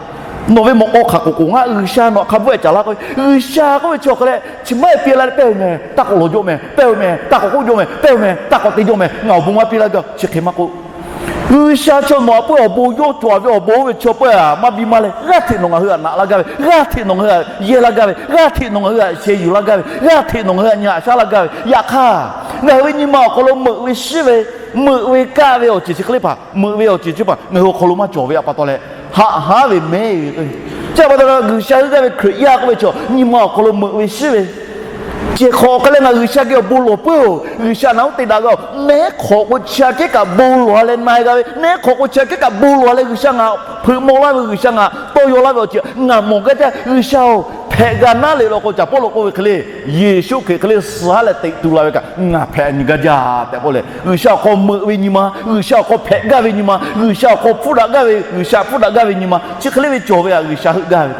Nawˬ ve mawꞈ k'aw hk'aˬ k'oˍ k'oˍ ngaˉ, G'uiˬsha nawˬ htaꞈ hk'a bvuhˆ ehˍ caˍ laˇ k'oˆ ve. G'uiˬsha k'oˆ ve chi awˬ hk'a leh chi maˇ heˆ piˇ la leh pehˇ ve meh, taˇ k'awꞈ lawˬ jawˇ meh, pehˇ ve meh, taˇ k'awꞈ k'oˆ jawˇ meh, pehˇ ve meh, taˇ k'awꞈ te jawˇ meh, ngaˬ awˬ bon maˇ piˇ laˇ gaˇ, chi hk'e maˇ k'oˆ. G'uiˬsha chaw nawˬ htaꞈ peuˬ awˬ bon yawˇ cawˬ ve awˬ bon oˇ ve chaw peuˬ maˇ biˇ maˇ leh, g'aˇ hteꞈ nawˬ ngaˬ hui htaꞈ naꞈ laˇ gaˇ ve, g'aˇ hteꞈ nawˬ ngaˬ hui htaꞈ yehˇ laˇ gaˇ ve, g'aˇ hteꞈ nawˬ ngaˬ hui htaꞈ sheh yuˬ laˇ gaˇ ve, g'aˇ hteꞈ nawˬ ngaˬ hui htaꞈ nyi haꞈ shaˉ laˇ gaˇ ve. Yaꞈ hk'aˇ, ngaˬ hui ve nyi ma awˬ hk'aw lo meuꞈ ve shiˉ ve, meuꞈ ve kaˆ ve awˬ ceuˬ chi hk'e le hpaˍ, meuꞈ ve awˬ ceuˬ chi hpaˍ ngaˬ hui awˬ hk'aw lo maˇ cawˬ ve pa taw leh, haꞈ hanˉ ve mehˉ ve k'o, chi pa taw leh G'uiˬsha heuˆ gaˇ ve Hkriꞈ yaˇ k'oˆ ve chaw nyi ma awˬ hk'aw lo meuꞈ ve shiˉ ve, ceh hk'aw hk'e leh ngaˬ G'uiˬsha geh awˬ bon lawˬ peuˬ-oˬ, G'uiˬsha naꞈ uˉ te daꞈ g'a-oˬ, neˉ hk'awꞈ k'o chi aꞈ kehˉ kaꞈ bon lawˬ a leh na e g'a ve, neˉ hk'awꞈ k'o chi aꞈ kehˉ kaꞈ bon lawˬ a leh G'uiˬsha ngaˬ hpeuꞈ maw laˇ ve, G'uiˬsha ngaˬ tawˇ yaw laˇ ve awˬ ceuˬ ngaˬ mawˬ gaˇ jaˇ. G'uiˬsha-oˬ, hpehꞈ g'a naˉ le law k'o, caˍ pawˆ lo k'oˆ ve hk'e le, Yeˍsuˆ Hkriꞈ hk'e le suh haˉ leh teꞈ tu la ve kaꞈ ngaˬ hpehꞈ nyi gaˇ jaˇ tehꞈ k'oˆ leh, G'uiˬsha awˬ hk'aw meuꞈ ve nyi ma, G'uiˬsha awˬ hk'aw hpehꞈ gaˇ ve nyi ma, G'uiˬsha awˬ hk'aw hpfuhˇ daꞈ gaˇ ve, G'uiˬsha hpfuhˇ daꞈ gaˇ ve nyi ma chi hk'e le ve cawˬ ve htaꞈ G'uiˬsha heuˆ gaˇ ve.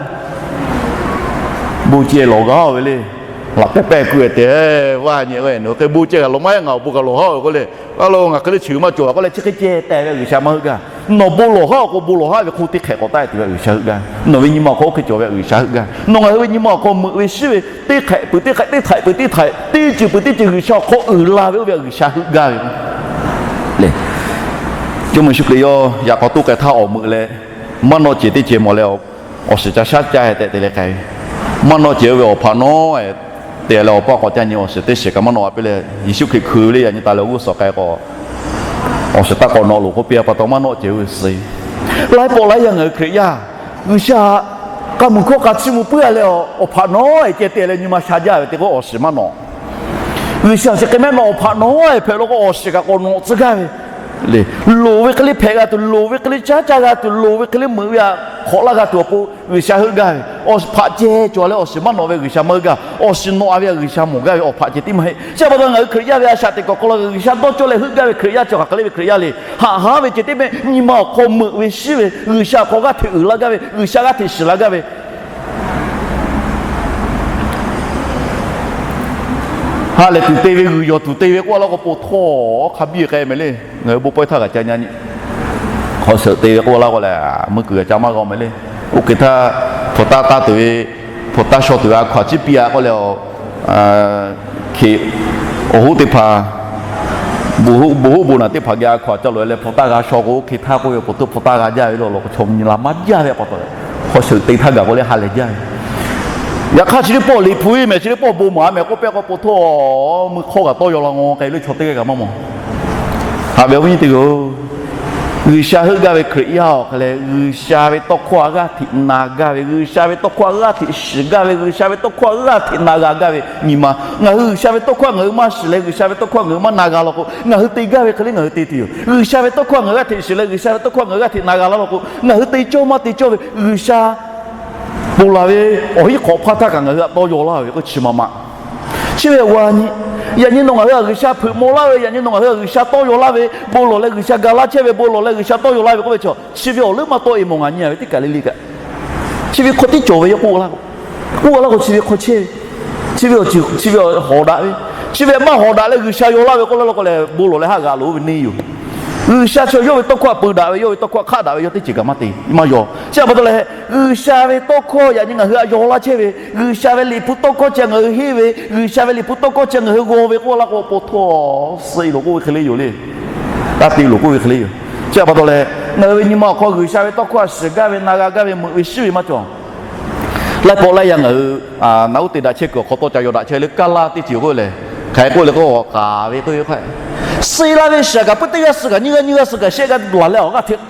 Bon ceh lawˬ g'a-oˬ ve le. Laꞈ pehˉ pehˇ keu-e tehꞈ vaˇ nyi ve, nawˬ hk'e bon ceh g'a lawˬ maˇ heˆ, ngaˬ awˬ bon kaꞈ lawˬ haˉ-oˬ k'oˆ le. Aˬ lo ngaˬ hk'e le cheuˬ maˇ cawˬ k'oˆ leh, chi hk'e ceh tehꞈ ve G'uiˬsha maˇ heuˆ gaˇ. Nawˬ bon lawˬ haˉ-oˬ k'o, bon lawˬ haˉ ve hk'oˆ teˇ hk'ehꞈ k'awꞈ taˆ-e tuˬ ve G'uiˬsha heuˆ gaˇ. Nawˬ ve nyi ma awˬ hk'aw oˇ hk'e cawˬ ve G'uiˬsha heuˆ gaˇ. Nawˬ ngaˬ hui ve nyi ma awˬ hk'aw meuꞈ ve shiˉ ve, teˇ hk'ehꞈ peuˬ teˇ hk'ehꞈ, teˇ htaiꞈ peuˬ teˇ htaiꞈ, teˇ ceuˬ peuˬ teˇ ceuˬ G'uiˬsha awˬ hk'aw uiˍ la ve oˇ ve G'uiˬsha heuˆ gaˇ ve le. Jawˇmawˇ Yeˍsuˆ Hkriꞈ yawˇ yaꞈ k'aw toˇ k'ai htaˇ awˬ meuꞈ leh, maˇ nawˆ cehˬ teˇ cehˬ mawˬ leh, awˬ shiˍ ca shaˉ caˇ-e tehꞈ te leh k'ai ve. Maˇ nawˆ cehˬ oˇ ve awˬ hpaꞈ nawˉ-e te leh awˬ paˇ k'awꞈ ca nyi awˬ shiˍ teˇ shiˍ kaꞈ maˇ nawˆ-a piˇ leh, Yeˍsuˆ Hkriꞈ hkui ve le yaꞈ nyi taˍ leh awˬ g'uˇ suhˍ k'ai k'o, awˬ shiˍ taˇ k'awꞈ nawˆ loˍ k'oˆ piˇ-a pa taw maˇ nawˆ cehˬ oˇ ve suh-e. Laiˉ pawˆ laiˉ yaˇ ngaˬ hui Hkriꞈ yaˇ, G'uiˬsha k'a muiˬ hkawˇ k'a chiˇ mvuh puiˉ-a leh, awˬ hpaꞈ nawˉ-e ceh te leh nyi ma sha jaˇ ve te k'o awˬ shiˍ maˇ nawˆ. G'uiˬsha chi hk'e mehˆ nawˆ, awˬ hpaꞈ nawˉ-e hpehꞈ law k'o awˬ shiˍ kaꞈ k'awꞈ nawˆ tcuh gaˇ ve. Loˍ ve hk'e le hpehꞈ g'a tuˬ, loˍ ve hk'e le caˉ caˇ g'a tuˬ, loˍ ve hk'e le meuꞈ ve htaꞈ hk'awꞈ laˇ g'a tuˬ awˬ pon G'uiˬsha heuˆ gaˇ ve, hpaꞈ ceh cawˬ leh awˬ shiˍ maˇ nawꞈ ve G'uiˬsha maˇ heuˆ gaˇ. Awˬ shiˍ nawꞈ ve htaꞈ G'uiˬsha mawˬ gaˇ ve awˬ hpaꞈ ceh tiˉ maˇ heˆ. Chi pa taw ngaˬ hui Hkriꞈ yaˇ ve a shaꞈ teꞈ kuiˬ awˬ hk'aw lo G'uiˬsha dawˇ cawˇ leh heuˆ gaˇ ve Hkriꞈ yaˇ chi hk'aˬ hk'e le ve Hkriꞈ yaˇ le. Haꞈ haˉ ve ceh tiˉ mehˆ nyi ma awˬ hk'aw meuꞈ ve shiˉ ve G'uiˬsha awˬ hk'aw g'aˇ hteꞈ uiˍ laˇ gaˇ ve, G'uiˬsha g'aˇ hteꞈ shiˍ laˇ gaˇ ve, ha lehˬ tuˬ te ve, g'uiˬ yawˬ tuˬ te ve k'oˆ laˇ k'o, po htawˇ hk'a biˇ k'ai mehˍ le. Ngaˬ hui bon pawehˇ htaˇ g'a ca nyi, hk'aw sheuˍ te ve k'oˆ laˇ k'o lehˬ, meuˇ kuiˬ g'a ca maˇ g'a mehˍ le. Oˇ hk'e htaˇ, hpu taˇ taˇ tuˬ ve, hpu taˇ shaw tuˬ ve a hkaw-anˬ ciˉ piˇ-a k'oˆ leh, hk'e, awˬ hoˉ teˇ hpaˍ, bon hoˉ bon naˬ teˇ hpaˍ geh a hkaw-anˬ ca loꞈ-e leh hpu taˇ g'a shaw k'o, oˇ hk'e htaˇ k'oˆ ve po htawˇ hpu taˇ g'a jaˇ ve lo laˬ k'o, chaw nyi la maˇ jaˇ ve pa taw leh, hk'aw sheuˍ te htaˇ gaˬ k'o leh ha lehˬ jaˇ ve. Yaꞈ hk'aˇ chi teˇ pawˆ liꞈ hpu-e mehˍ, chi teˇ pawˆ bon maˍ-a mehˍ k'oˆ pehˇ k'o, po htawˇ meuˇ hk'awˇ kaꞈ tawˇ yaw la ngaw k'ai leh chaw teˇ g'aˇ kaꞈ maˇ mawˬ. Haꞈ ve awˬ viˉ nyi teˇ hpaˍ-oˬ, G'uiˬsha heuˆ gaˇ ve Hkriꞈ yaˇ awˬ hk'aw leh G'uiˬsha ve tawˇ hkawˇ a g'aˇ hteꞈ na gaˇ ve, G'uiˬsha ve tawˇ hkawˇ a g'aˇ hteꞈ shiˍ gaˇ ve, G'uiˬsha ve tawˇ hkawˇ a g'aˇ hteꞈ na g'a gaˇ ve nyi ma. Ngaˬ hui G'uiˬsha ve tawˇ hkawˇ ngaˬ hui maˇ shiˍ leh, G'uiˬsha ve tawˇ hkawˇ ngaˬ hui maˇ na g'a law k'o, ngaˬ hui te gaˇ ve hk'e le ngaˬ hui te tuˬ yoˬ. G'uiˬsha ve tawˇ hkawˇ ngaˬ hui g'aˇ hteꞈ shiˍ leh, G'uiˬsha ve tawˇ hkawˇ ngaˬ hui g'aˇ hteꞈ na g'a laˇ law k'o, ngaˬ hui te cawˇ maˇ te cawˇ ve G'uiˬsha ponˬ laˬ ve awˬ hiˉ hk'awꞈ hpaˇ htaˇ kaꞈ ngaˬ hui htaꞈ tawˇ yaw laˇ ve k'o chi ma ma. Chi ve awˬ g'aˇ nyi, yaꞈ nyi nawˬ ngaˬ hui htaꞈ G'uiˬsha hpeuꞈ maw laˇ ve, yaꞈ nyi nawˬ ngaˬ hui htaꞈ G'uiˬsha tawˇ yaw laˇ ve, bon lawˬ leh G'uiˬsha ga laˇ chehˇ ve, bon lawˬ leh G'uiˬsha tawˇ yaw laˇ ve k'oˆ ve chaw, chi ve awˬ leuˉ maˇ tawˆ-e mawˬ ngaˬ nyi-a ve teˇ kaˬ le le kaꞈ, chi ve hk'aw tiˉ cawˬ ve yoˬ k'oˆ laˇ k'o, k'oˆ laˇ k'o chi ve hk'aw chehˇ ve, chi ve awˬ ceuˬ chi ve hawˍ daꞈ ve, chi ve maˇ hawˍ daꞈ leh G'uiˬsha yaw laˇ ve k'oˆ laˇ law k'o lehˬ, bon lawˬ leh haˆ g'a loꞈ-o ve neˇ yoˬ. G'uiˬsha chaw yawˇ ve tawˇ hkawˇ htaꞈ peu daꞈ ve, yawˇ ve tawˇ hkawˇ htaꞈ hk'aˆ daꞈ ve, yawˇ teˇ ceuˬ kaꞈ maˇ te maˇ yaw. Chi pa taw lehˬ, G'uiˬsha ve tawˇ hkawˇ yaꞈ nyi ngaˬ hui htaꞈ yaw laˇ chehˇ ve, G'uiˬsha ve liꞈ hpu tawˇ hkawˇ chi ngaˬ hui henˇ ve, G'uiˬsha ve liꞈ hpu tawˇ hkawˇ chi ngaˬ hui g'aw ve k'oˆ laˇ k'o, po htawˇ suh-e loˬ k'oˆ ve hk'e le yoˬ le. Taˇ te loˬ k'oˆ ve hk'e le yoˬ. Chi pa taw lehˬ, ngaˬ hui ve nyi ma awˬ hk'aw G'uiˬsha ve tawˇ hkawˇ htaꞈ shiˍ gaˇ ve, na g'a gaˇ ve, meuꞈ ve shiˉ ve maˇ cawˬ. Laiˉ pawˆ laiˉ yaˇ ngaˬ hui naꞈ uˉ te daꞈ chehˇ kuiˬ awˬ hk'aw tawˇ ca yaw daꞈ chehˇ le, kaˇ laˇ teˇ ceuˬ k'oˆ lehˬ, hk'aˬ hk'e k'oˆ leh k'o, k'aˍ ve k'oˆ ve hk'e, suh-e laˇ ve shiˍ kaꞈ puiˉ teˇ g'aˇ suh kaꞈ nyiˇ g'aˇ nyiˇ g'aˇ suh kaꞈ shehˆ g'aˇ laˬ leh awˬ g'aˇ hteꞈ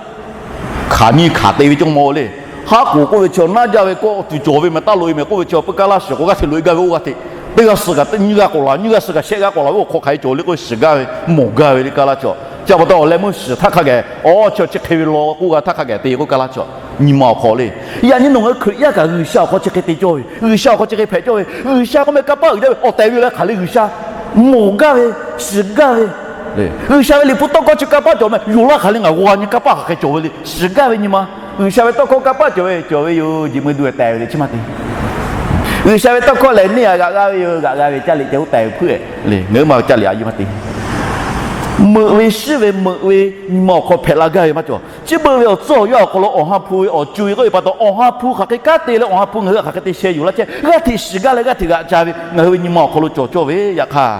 hkanˍ nyi hkanˍ te ve cawˇ mawˬ le. Haˉ k'oˍ k'oˆ ve chi naˇ jaˇ ve kawˆ tuˬ cawˬ ve mehˍ, taˇ loꞈ-e mehˍ k'oˆ ve chi, puiˉ kaˇ laˇ shiˍ k'o g'aˇ hteꞈ loꞈ-e gaˇ ve oˇ g'aˇ hteꞈ, teˇ g'aˇ suh kaꞈ nyiˇ g'aˇ k'awꞈ laˬ, nyiˇ g'aˇ suh kaꞈ shehˆ g'aˇ k'awꞈ laˬ ve awˬ hk'aw hk'aˬ hk'e cawˬ le k'oˆ shiˍ gaˇ ve mawˬ gaˇ ve le kaˇ laˇ cawˬ. Chi pa taw awˬ leh meuˇ shiˍ htaˇ hk'a gaˬ, awˬ chi chi hk'e ve law k'oˆ g'a htaˇ hk'a gaˬ te k'oˆ kaˇ laˇ cawˬ. Nyi ma awˬ hk'aw le, yaꞈ nyi nawˬ ngaˬ hui Hkriꞈ yaˇ kaꞈ G'uiˬsha awˬ hk'aw chi hk'e te cawˇ ve, G'uiˬsha awˬ hk'aw chi hk'e hpehꞈ cawˇ ve, G'uiˬsha k'oˆ meh kanˇ paˆ uiˍ jaˇ ve awˬ tehˬ ve yoˬ leh hk'aˬ le G'uiˬsha mawˬ gaˇ ve, shiˍ gaˇ ve, G'uiˬsha ve liꞈ hpu tawˇ hkawˇ chi kanˇ paˆ cawˬ meh, yoˬ laˇ hk'aˬ le ngaˬ g'aw nyi kanˇ paˆ hk'aˬ hk'e cawˬ ve le shiˍ gaˇ ve nyi ma. G'uiˬsha ve tawˇ hkawˇ kanˇ paˆ cawˬ ve cawˬ ve yoˬ, jeˬ meuˇ duˇ tehˬ ve le chi maˇ te. G'uiˬsha ve tawˇ hkawˇ lehˬ neˇ htaꞈ g'aꞈ g'aˇ ve yoˬ, g'aꞈ g'a ve caˇ liꞈ ceh oˇ tehˬ ve hpuiˉ le, ngaˬ hui ma ve caˇ liꞈ a yeˇ maˇ te. Meuꞈ ve shiˉ ve, meuꞈ ve nyi ma awˬ hk'aw hpehꞈ la gaˇ ve maˇ cawˬ. Chi beuꞈ ve awˬ tcuhˉ awˬ yanˇ awˬ hk'aw lo Awˬ ha hpu ve awˬ co-e k'oˆ ve pa taw, Awˬ ha hpu hk'aˬ hk'e kanˉ te leh Awˬ ha hpu ngaˬ hui htaꞈ hk'aˬ hk'e te sheh yuˬ laˇ chehˇ, g'aˇ hteꞈ shiˍ gaˇ leh g'aˇ hteꞈ g'aꞈ ca ve ngaˬ hui ve nyi ma awˬ hk'aw lo cawˬ cawˇ ve. Yaꞈ hk'aˇ,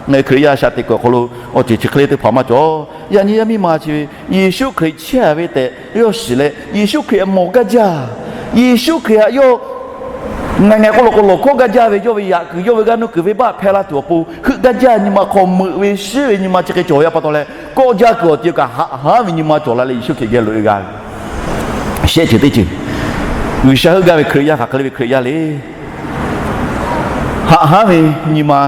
ngaˬ hui Hkriꞈ yaˇ shaꞈ teꞈ kuiˬ awˬ hk'aw lo awˬ ceuˬ chi hk'e le teˇ hpaˍ maˇ cawˬ. Yaꞈ nyi yaˇ miˇ ma chi ve Yeˍsuˆ Hkriꞈ chehˇ ve tehꞈ yawˇ shiˍ leh, Yeˍsuˆ Hkriꞈ mawˬ gaˇ jaˇ. Yeˍsuˆ Hkriꞈ htaꞈ yawˇ ngaˬ ngaˬ k'oˆ lo k'o lawˬ hkawˇ gaˇ jaˇ ve, yawˇ ve yaꞈ kuiˬ, yawˇ ve g'aˇ nuˇ kuiˬ venˇbaˆ hpehˇ laˇ tuˬ awˬ pon heuˆ gaˇ jaˇ nyi ma hk'aw meuꞈ ve shiˉ ve nyi ma chi hk'e cawˬ ve pa taw leh, kawˆ jaˇ kuiˬ awˬ ceuˬ kaꞈ haꞈ haˉ ve nyi ma cawˬ la leh Yeˍsuˆ Hkriꞈ geh loꞈ-e g'a ve shehˆ ceuˬ teˇ ceuˬ. G'uiˬsha heuˆ gaˇ ve Hkriꞈ yaˇ hk'aˬ hk'e le ve Hkriꞈ yaˇ le. Haꞈ haˉ ve nyi ma,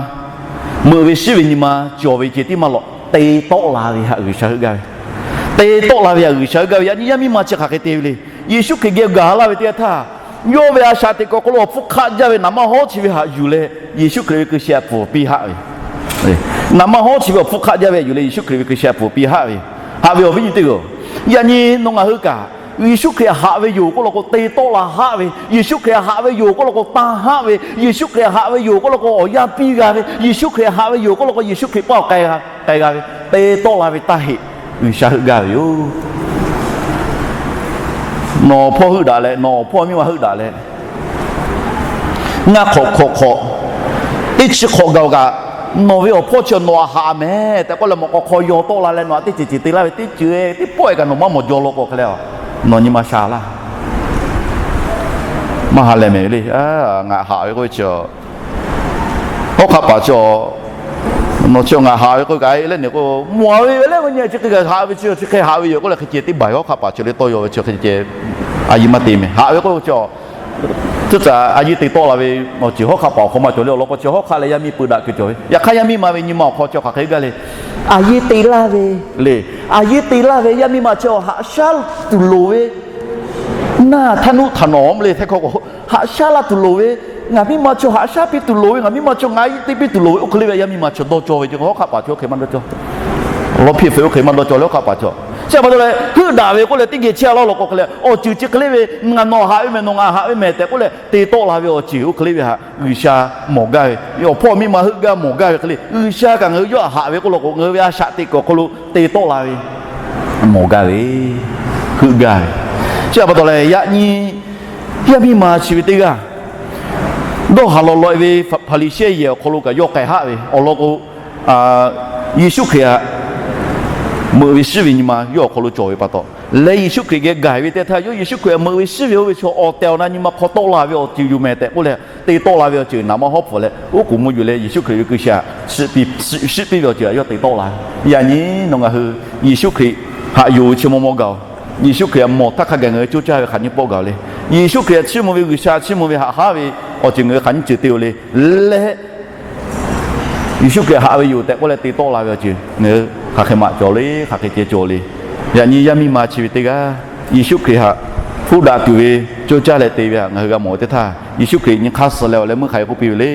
meuꞈ ve shiˉ ve nyi ma cawˬ ve ceh tiˉ maˇ lawꞈ, te tawˆ la ve htaꞈ G'uiˬsha heuˆ gaˇ ve, te tawˆ la ve htaꞈ G'uiˬsha heuˆ gaˇ ve. Yaꞈ nyi yaˇ miˇ ma chi hk'aˬ hk'e te ve le. Yeˍsuˆ Hkriꞈ geh gaˬ laˇ ve teˇ yanˇ htaˇ, yawˇ ve a shaꞈ teꞈ kuiˬ awˬ hk'aw lo awˬ hpfuhˇ hk'aˆ jaˇ ve naˍ manˇ hawˉ chi ve htaꞈ yuˬ leh Yeˍsuˆ Hkriꞈ ve hkui sheh htaꞈ pfuhˍ piˇ haˆ ve. Naˍ manˇ hawˉ chi ve awˬ hpfuhˇ hk'aˆ jaˇ ve htaꞈ yuˬ leh Yeˍsuˆ Hkriꞈ ve hkui sheh htaꞈ pfuhˍ piˇ haˆ ve. Haꞈ ve awˬ viˉ nyi teˇ hpaˍ-oˬ, yaꞈ nyi nawˬ ngaˬ hui kaꞈ Yeˍsuˆ Hkriꞈ htaꞈ haꞈ ve yoˬ k'oˆ law k'o te tawˆ la haˆ ve, Yeˍsuˆ Hkriꞈ htaꞈ haꞈ ve yoˬ k'oˆ law k'o tan haˆ ve, Yeˍsuˆ Hkriꞈ htaꞈ haꞈ ve yoˬ k'oˆ law k'o awˬ yanˇ piˇ g'a ve, Yeˍsuˆ Hkriꞈ htaꞈ haꞈ ve yoˬ k'oˆ law k'o Yeˍsuˆ Hkriꞈ paˆ awˬ k'ai g'a ve, te tawˆ la ve taˇ heˆ. G'uiˬsha heuˆ gaˇ ve yoˬ. Nawˬ awˬ hpawˇ heuˆ daꞈ leh, nawˬ awˬ hpawˇ miˇ ma heuˆ daꞈ leh, ngaˇ hk'awꞈ hk'awꞈ hk'awꞈ, teˇ chi hk'awꞈ gaˬ-oˬ kaꞈ, nawˬ ve awˬ hpawˇ chi nawˬ htaꞈ haꞈ mehˍ tehꞈ k'oˆ leh mawꞈ k'aw hk'aw yaw tawˆ la leh nawˬ htaꞈ teˇ ceuˬ ceuˬ te laˇ ve teˇ ceuˬ teˇ pawˆ-e kaꞈ nawˬ maˇ mawˬ jaw law k'o hk'e leh, nawˬ nyi ma sha laˇ. Maˇ ha lehˬ mehˍ le. Ngaˬ haꞈ ve k'oˆ ve chi hawˉ hk'aˆ paˍ chi, nawˬ chi ngaˬ haꞈ ve k'oˆ kaꞈ leh nyi k'o mawˬ ve leh ve nyi chi hk'e haꞈ ve chi chi hk'e haꞈ ve yoˬ k'oˆ leh hk'e ceh teˇ baˬ hawˉ hk'aˆ paˍ chi le tawˇ yaw ve chi hk'e ceh a yeˇ maˇ te mehˍ. Haꞈ ve k'oˆ ve chi Tcuhˉ tcuhˉ a yeˇ te tawˆ la ve awˬ ceuˬ hawˉ hk'aˆ paˍ awˬ hk'aw maˇ cawˬ le. Awˬ lawn k'o chi hawˉ hk'aˆ leh yaˇ miˇ peu daꞈ kuiˬ cawˬ ve. Yaꞈ hk'aˇ yaˇ miˇ ma ve nyi ma awˬ hk'aw chi hk'aˬ hk'e g'aˇ le. A yeˇ te laˇ ve le. A yeˇ te laˇ ve yaˇ miˇ ma chi awˬ haꞈ shaˉ tuˬ loˍ ve, naˇ htaˇ nuˆ htaꞈ nawˬ le hteˇ hkawˇ k'o, haꞈ shaˉ laˇ tuˬ loˍ ve, ngaˬ miˇ ma chaw haꞈ shaˉ piˇ tuˬ loˍ ve, ngaˬ miˇ ma chaw ngaˬ a yeˇ te piˇ tuˬ loˍ ve, oˇ hk'e le ve yaˇ miˇ ma chaw dawˇ cawˇ ve ce. Hawˉ hk'aˆ paˍ chaw oˇ hk'e maˇ dawˇ cawˇ. Awˬ lawn hpiˇ hpeuꞈ oˇ hk'e maˇ dawˇ cawˇ leh hawˉ hk'aˆ paˍ chaw. Chi a pa taw leh heuˆ daꞈ ve k'oˆ leh teˇ geh chehˇ a laˇ law k'o hk'e leh awˬ ceuˬ chi hk'e le ve, ngaˬ nawˬ haꞈ ve mehˍ, nawˬ ngaˬ haꞈ ve mehˍ tehꞈ k'oˆ leh te tawˆ la ve awˬ ceuˬ oˇ hk'e le ve htaꞈ G'uiˬsha mawˬ gaˇ ve. Awˬ hpawˇ miˇ ma heuˆ gaˇ mawˬ gaˇ ve hk'e le, G'uiˬsha kaꞈ ngaˬ hui yawˇ htaꞈ haꞈ ve k'oˆ law k'o, ngaˬ hui ve a shaꞈ teꞈ kuiˬ awˬ hk'aw lo te tawˆ la ve mawˬ gaˇ ve, heuˆ gaˇ ve. Chi a pa taw leh yaꞈ nyi yaˇ miˇ ma chi ve teˇ g'aˇ dawˇ haˍ lawꞈ lawꞈ e ve Hpaˍriˍsehˇ yehˬ awˬ hk'aw lo kaꞈ yawˇ k'ai haˆ ve. Awˬ lawn k'o, Yeˍsuˆ Hkriꞈ htaꞈ meuꞈ ve shiˉ ve nyi ma yawˇ awˬ hk'aw lo cawˬ ve pa taw leh, Yeˍsuˆ Hkriꞈ geh gaˬ ve teˇ htaˇ yawˇ Yeˍsuˆ Hkriꞈ htaꞈ meuꞈ ve shiˉ ve oˇ ve chaw awˬ tehˬ awˬ na nyi ma hk'aw tawˆ la ve awˬ ceuˬ yoˬ mehˍ tehꞈ k'oˆ leh te tawˆ la ve awˬ ceuˬ naˍ ma hawˉ hpfuhˍ leh, oˉ k'oˍ mvuh yuˬ leh Yeˍsuˆ Hkriꞈ ve ku shaˍ shiˆ piˇ ve awˬ ceuˬ htaꞈ yawˇ te tawˆ la ve. Yaꞈ nyi nawˬ ngaˬ hui Yeˍsuˆ Hkriꞈ htaꞈ yonˍ ve chi maw maw gaˬ-oˬ. Yeˍsuˆ Hkriꞈ htaꞈ mawˬ htaˇ hk'a gaˬ ngaˬ hui coˇ caˇ ve hk'aˬ nyi pawˆ gaˬ-oˬ le. Yeˍsuˆ Hkriꞈ htaꞈ chiˇ mvuh ve G'uiˬsha chiˇ mvuh ve haꞈ haˉ ve awˬ ceuˬ ngaˬ hui hk'aˬ nyi ceuˬ te-oˬ le. Leh Yeˍsuˆ Hkriꞈ haꞈ ve yoˬ tehꞈ k'oˆ leh te tawˆ la ve awˬ ceuˬ ngaˬ hui hk'aˬ hk'e maꞈ cawˬ le, hk'aˬ hk'e ceh cawˬ le. Yaꞈ nyi yaˇ miˇ ma chi ve teˇ g'aˇ Yeˍsuˆ Hkriꞈ htaꞈ hpuˇ daꞈ tuˬ ve coˇ caˇ leh te ve htaꞈ ngaˬ hui g'a mawˬ ve teˇ htaˇ, Yeˍsuˆ Hkriꞈ nyi hk'aˇ suh leh awˬ leh meuˇ hk'aˬ hk'e k'oˆ piˇ ve le.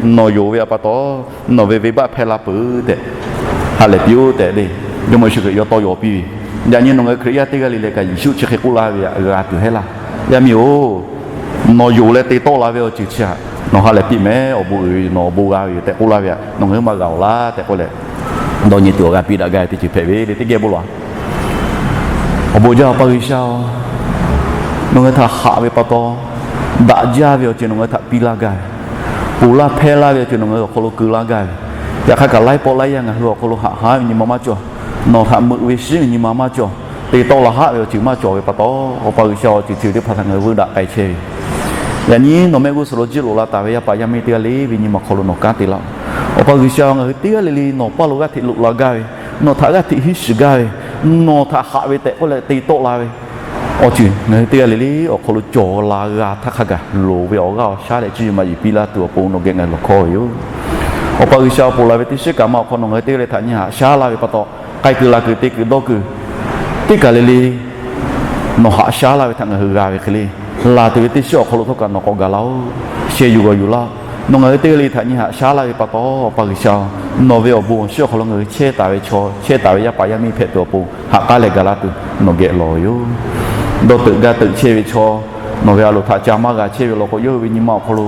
Nawˬ yonˍ ve a pa taw nawˬ ve venˇbaˆ hpehˇ laˇ peuˬ tehꞈ ha lehˬ piˇ-oˆ tehꞈ le, Jawˇmawˇ Yeˍsuˆ Hkriꞈ yawˇ tawˇ yaw piˇ ve. Yaꞈ nyi nawˬ ngaˬ hui Hkriꞈ yaˇ teˇ g'aˇ le le kaꞈ Yeˍsuˆ chi hk'e k'oˆ laˇ ve htaꞈ g'a tuˬ heˆ laˇ. Yaˇ miˇ-oˬ, nawˬ yonˍ leh te tawˆ la ve awˬ ceuˬ chi htaꞈ nawˬ ha lehˬ piˇ mehˍ. Awˬ bon uiˍ ve nawˬ awˬ bon g'a ve yoˬ tehꞈ k'oˆ laˇ ve htaꞈ nawˬ ngaˬ hui maˇ g'a-oˬ laˇ tehꞈ k'oˆ leh, dawˇ nyi tuˬ awˬ g'a piˇ daꞈ gaˇ ve teˇ ceuˬ hpehꞈ ve le. Teˇ geh bon lawˬ. Awˬ bon jaˇ Awˬ pa G'uiˬsha-oˬ, nawˬ ngaˬ hui htaꞈ haꞈ ve pa taw, daꞈ jaˇ ve awˬ ceuˬ nawˬ ngaˬ hui htaꞈ piˇ laˇ gaˇ ve, ponˬ laˇ hpehˇ laˇ ve awˬ ceuˬ nawˬ ngaˬ hui awˬ hk'aw lo keu laˇ gaˇ ve, yaꞈ hk'aˇ kaꞈ laiˉ pawˆ laiˉ yaˇ ngaˬ hui awˬ hk'aw lo haꞈ haˉ ve nyi ma maˇ cawˬ. Nawˬ htaꞈ meuꞈ ve shiˉ ve nyi ma maˇ cawˬ. Te tawˆ la haˆ ve awˬ ceuˬ maˇ cawˬ ve pa taw, Awˬ pa G'uiˬsha awˬ ceuˬ ceuˬ teˇ hpaˍ htaꞈ ngaˬ hui veuˇ daꞈ k'ai chehˇ ve. Yaꞈ nyi nawˬ mehˆ g'uˇ suhˍ lo jiˆ loꞈ la taˍ ve yaˇ paˍ yaˇ miˇ teˇ g'aˇ le ve nyi ma hk'aw lo nawˬ kanˉ te laˇ-oˬ. Awˬ pa G'uiˬsha, ngaˬ hui teˇ g'aˇ le le nawˬ paˇ lo g'aˇ hteꞈ loꞈ la gaˇ ve, nawˬ htaꞈ g'aˇ hteꞈ hiˉ shiˍ gaˇ ve, nawˬ htaꞈ haꞈ ve tehꞈ k'oˆ leh te tawˆ la ve awˬ ceuˬ ngaˬ hui teˇ g'aˇ le le awˬ hk'aw lo cawˬ la g'a htaˇ hk'a gaˬ loˍ ve awˬ g'aˇ awˬ shaˉ leh cuˇ yiˍ maˇ yiˍ piˇ laˇ tuˬ awˬ pon nawˬ geh ngaˬ hui lawˬ hkawˇ ve yoˬ. Awˬ pa G'uiˬsha, awˬ ponˬ laˬ ve teˇ shiˉ kaꞈ ma awˬ hk'aw nawˬ ngaˬ hui teˇ g'aˇ le htaꞈ nyi haꞈ shaˉ laˇ ve pa taw, k'ai keu la keu te keu dawˇ keu teˇ kaˬ le le nawˬ haꞈ shaˉ laˇ ve htaꞈ ngaˬ hui g'a ve hk'e le, laˬ tuˬ ve teˇ shiˉ awˬ hk'aw lo htawˇ kaꞈ nawˬ k'awꞈ gaˬ laˇ-oˬ. Sheh yuˬ g'awˬ yuˬ laˇ-oˬ. Nawˬ ngaˬ hui teˇ g'aˇ le htaꞈ nyi haꞈ shaˉ laˇ ve pa taw, Awˬ pa G'uiˬsha, nawˬ ve awˬ bon awˬ shinˉ awˬ hk'aw lo ngaˬ hui chehˇ taˍ ve chaw, chehˇ taˍ ve yaˇ paˍ yaˇ miˇ hpehꞈ tuˬ awˬ pon haꞈ k'aˉ leh gaˬ laˇ tuˬ nawˬ geh lawˬ ve yoˬ. Dawˇ teuꞈ gaˇ teuꞈ chehˇ ve chaw, nawˬ ve a loˍ htaꞈ ca maˇ g'a chehˇ ve law k'o, yawˇ hui ve nyi ma awˬ hk'aw lo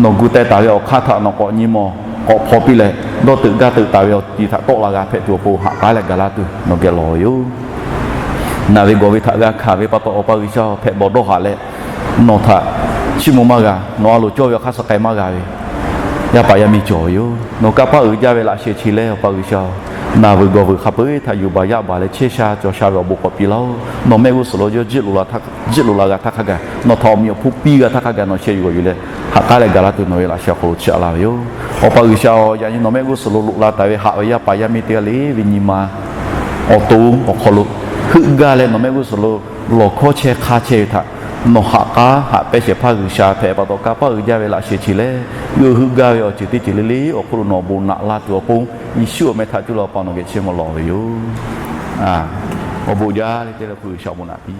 nawˬ gu teh taˍ ve awˬ hk'aˇ htaꞈ nawˬ k'awꞈ nyi mawˬ k'awꞈ hpaw piˇ leh, dawˇ teuꞈ gaˇ teuꞈ taˍ ve awˬ ceuˬ htaꞈ tawˆ la g'a hpehꞈ tuˬ awˬ pon haꞈ k'aˉ leh gaˬ laˇ tuˬ nawˬ geh lawˬ ve yoˬ. Naˬ ve gawˬ ve htaꞈ g'a hkanˍ ve pa taw, Awˬ pa G'uiˬsha, hpehꞈ bawˬ dawˇ haꞈ leh nawˬ htaꞈ chiˇ mvuh maˇ g'a, nawˬ a loˍ cawˇ ve awˬ hk'aˇ suh k'ai maˇ g'a ve yaˇ paˍ yaˇ miˇ cawˬ ve yoˬ. Nawˬ kanˇ paˆ uiˍ jaˇ ve laꞈ sheh chi leh, Awˬ pa G'uiˬsha, naˬ vuiˬ gawˬ vuiˬ hk'a peu-eˬ htaꞈ yuˬ baˬ yaˇ baˬ leh chehˇ sha cawˬ sha ve awˬ bon k'awꞈ piˇ laˇ-oˬ. Nawˬ mehˆ g'uˇ suhˍ lo yawˇ jiˆ loꞈ la htaˇ hk'a gaˬ, nawˬ htaꞈ awˬ meꞈ awˬ hponˇ piˇ g'a htaˇ hk'a gaˬ nawˬ sheh yuˬ g'awˬ yuˬ leh haꞈ k'aˉ leh gaˬ laˇ tuˬ nawˬ ve laꞈ sheh awˬ hk'aw lo chiˇ aꞈ laˇ ve yoˬ. Awˬ pa G'uiˬsha-oˬ, yaꞈ nyi nawˬ mehˆ g'uˇ suhˍ lo loꞈ la taˍ ve haꞈ ve yaˇ paˍ yaˇ miˇ teˇ g'aˇ le ve nyi ma awˬ to awˬ hk'aw lo heuˆ gaˇ leh nawˬ mehˆ g'uˇ suhˍ lo lawˬ hkawˇ chehˇ hk'aˇ chehˇ ve htaꞈ nawˬ haꞈ k'aˉ haꞈ pehnˇ shehˍ hpaˇ G'uiˬsha hpehꞈ pa taw, kanˇ paˆ uiˍ jaˇ ve laꞈ sheh chi leh yawˇ hui heuˆ gaˇ ve awˬ ceuˬ teˇ ceuˬ le le awˬ hk'oˆ lo nawˬ awˬ bon naꞈ la tuˬ awˬ pon, Yeˍsuˆ awˬ meh htaꞈ cuˇ leh Awˬ pa nawˬ geh chiˇ mvuh lawˬ ve yoˬ. Awˬ bon jaˇ le teˇ le hpu G'uiˬsha awˬ bon naꞈ piˇ